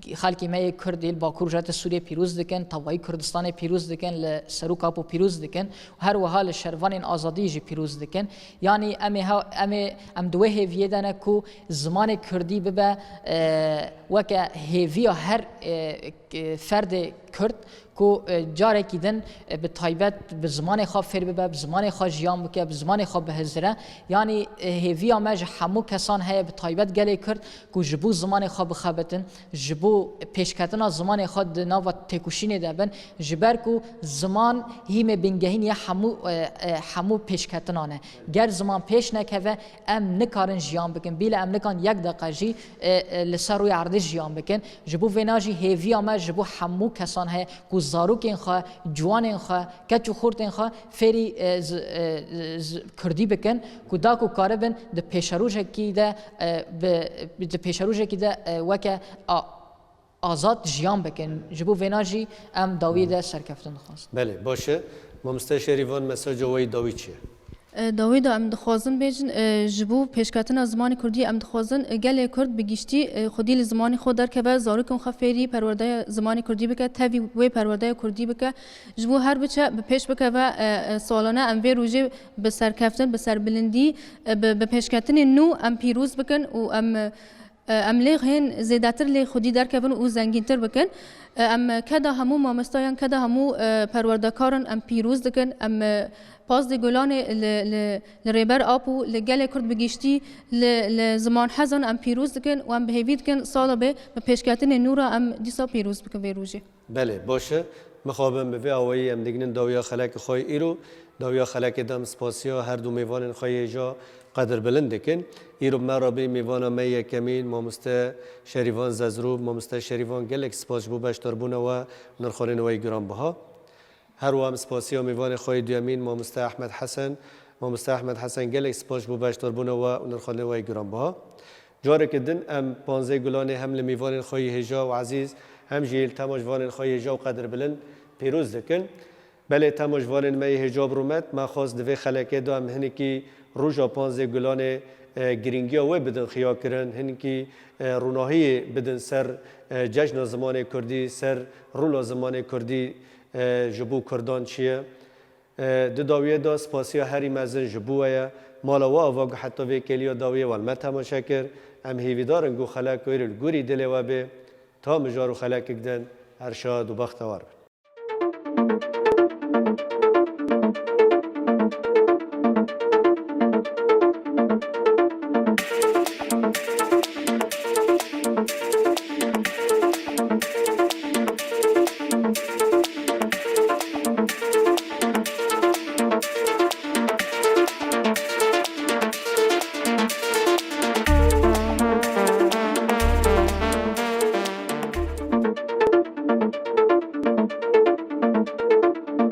xelkê me yê Kurd ê li Bakur Rojhilatê Sûriyê pîroz dikin, tevahî Kurdistanê pîroz dikin, li Serok Apo pîroz dikin û her wiha li şervanên azadiyê jî pîroz dikin. Yanî em ê ha-, em ê, em di wê hêviyê de ne ku zimanê Kurdî bibe, e, weke hêviya her, e, k-, ferdê Kurd Ku, e, carekî din, e, bi taybet bi zimanê xwe fêr bibe, bi zimanê xwe jiyan bike, bi zimanê xwe bihizire. Yanî, e, hêviya me ji hemû kesan heye, bi taybet gelê Kurd, ku ji bo zimanê xwe bixebitin, ji bo pêşketina zimanê xwe di nava têkoşînê de bin, ji ber ku ziman hîmê bingehîn ya hemû, e, e, hemû pêşketinan e. Ger ziman pêş nekeve, em nikarin jiyan bikin. Bîle em nikan yek deqe jî, e, e, li ser rûyê erdê jiyan bikin. Ji bo vêna jî hêviya me ji bo hemû kesan heye ku zarokên xwe, ciwanên xwe, keç û xortên xwe fêrî, e, z-, e, z-, kurdî bikin, ku da ku karibin di pêşerojekî de, e, bi, di pêşerojekî de, e, weke a-, azad jiyan bikin. Ji bo vêna jî em dawiyê de serkeftin dixwazin. Belê, baş e. Mamoste Şerîvan, mesaja we yê dawî çi ye? E, dawî de em dixwazin bêjin, e, ji bo pêşketina zimanê kurdî em dixwazin, e, gelê kurd bi giştî, e, xwedî li zimanê xwe derkeve, zarokên xwe fêrî perwerdeya zimanê kurdî bike, tevî wê perwerdeya kurdî bike. Ji bo her biçe bi pêş bikeve, e, e, salane em vê rojê bi serkeftin, bi serbilindî, e, bi, bi pêşketinên nû em pîroz bikin û em, e, Em lê hên zêdetir lê xwedî derkevin û zengîntir bikin. Em keda hemû mamostayan, keda hemû, e, perwerdekarin em pîroz dikin. Em, e, pazdê Gulanê li, li, li Rêber Apo, li gelê Kurd bi giştî, li, li zimanhezan em pîroz dikin û em bi hêvî dikin sala bê bi pêşketinê nû re em dîsa pîroz bikin vê rojê. Belê, baş e. Mixabin bi vê awayî em digihînin dawiya xelekê xwe yê îro. Dawiya xelekê de em spasiya her du mêvanên xwe yê hêja qedirbilind dikin. Îro bi me re bê mêvana me yekemîn, mamoste Şerîvan Zezrû. Mamoste Şerîvan, gelek spas ji bo beşdarbûna we û nirxanên we yê giranbiha. Her wiha em spasiya mêvanê xwe yê duyemîn, mamoste Ehmed Hesen. Mamoste Ehmed Hesen, gelek spas ji bo beşdarbûna we û nirxanên we yê giranbiha. Careke din em panzdeh Gulanê hem li mêvanên xwe yê hêja û ezîz, hem jî li temaşvanên xwe yê hêja û qedirbilind pîroz dikin. Belê temaşvanên me yê hêja û rûmet, me xwest di vê xelekê de em hinekî roja panzdeh Gulanê, e, girîngiya wê bidin xiyakirin, hinekî, e, rûnahiyê bidin ser, e, cejna zimanê kurdî, ser rola zimanê kurdî, e, ji bo kurdan çi ye. E, di dawiyê de spasiya herî mezin ji bo we ye. Mala we ava ku heta vê kêliya dawiyê we li me temaşe kir. Em hêvîdar in ku xeleka wê li gorî dilê we bê. Ta mijar û xelekek din her şad û bextewar bin.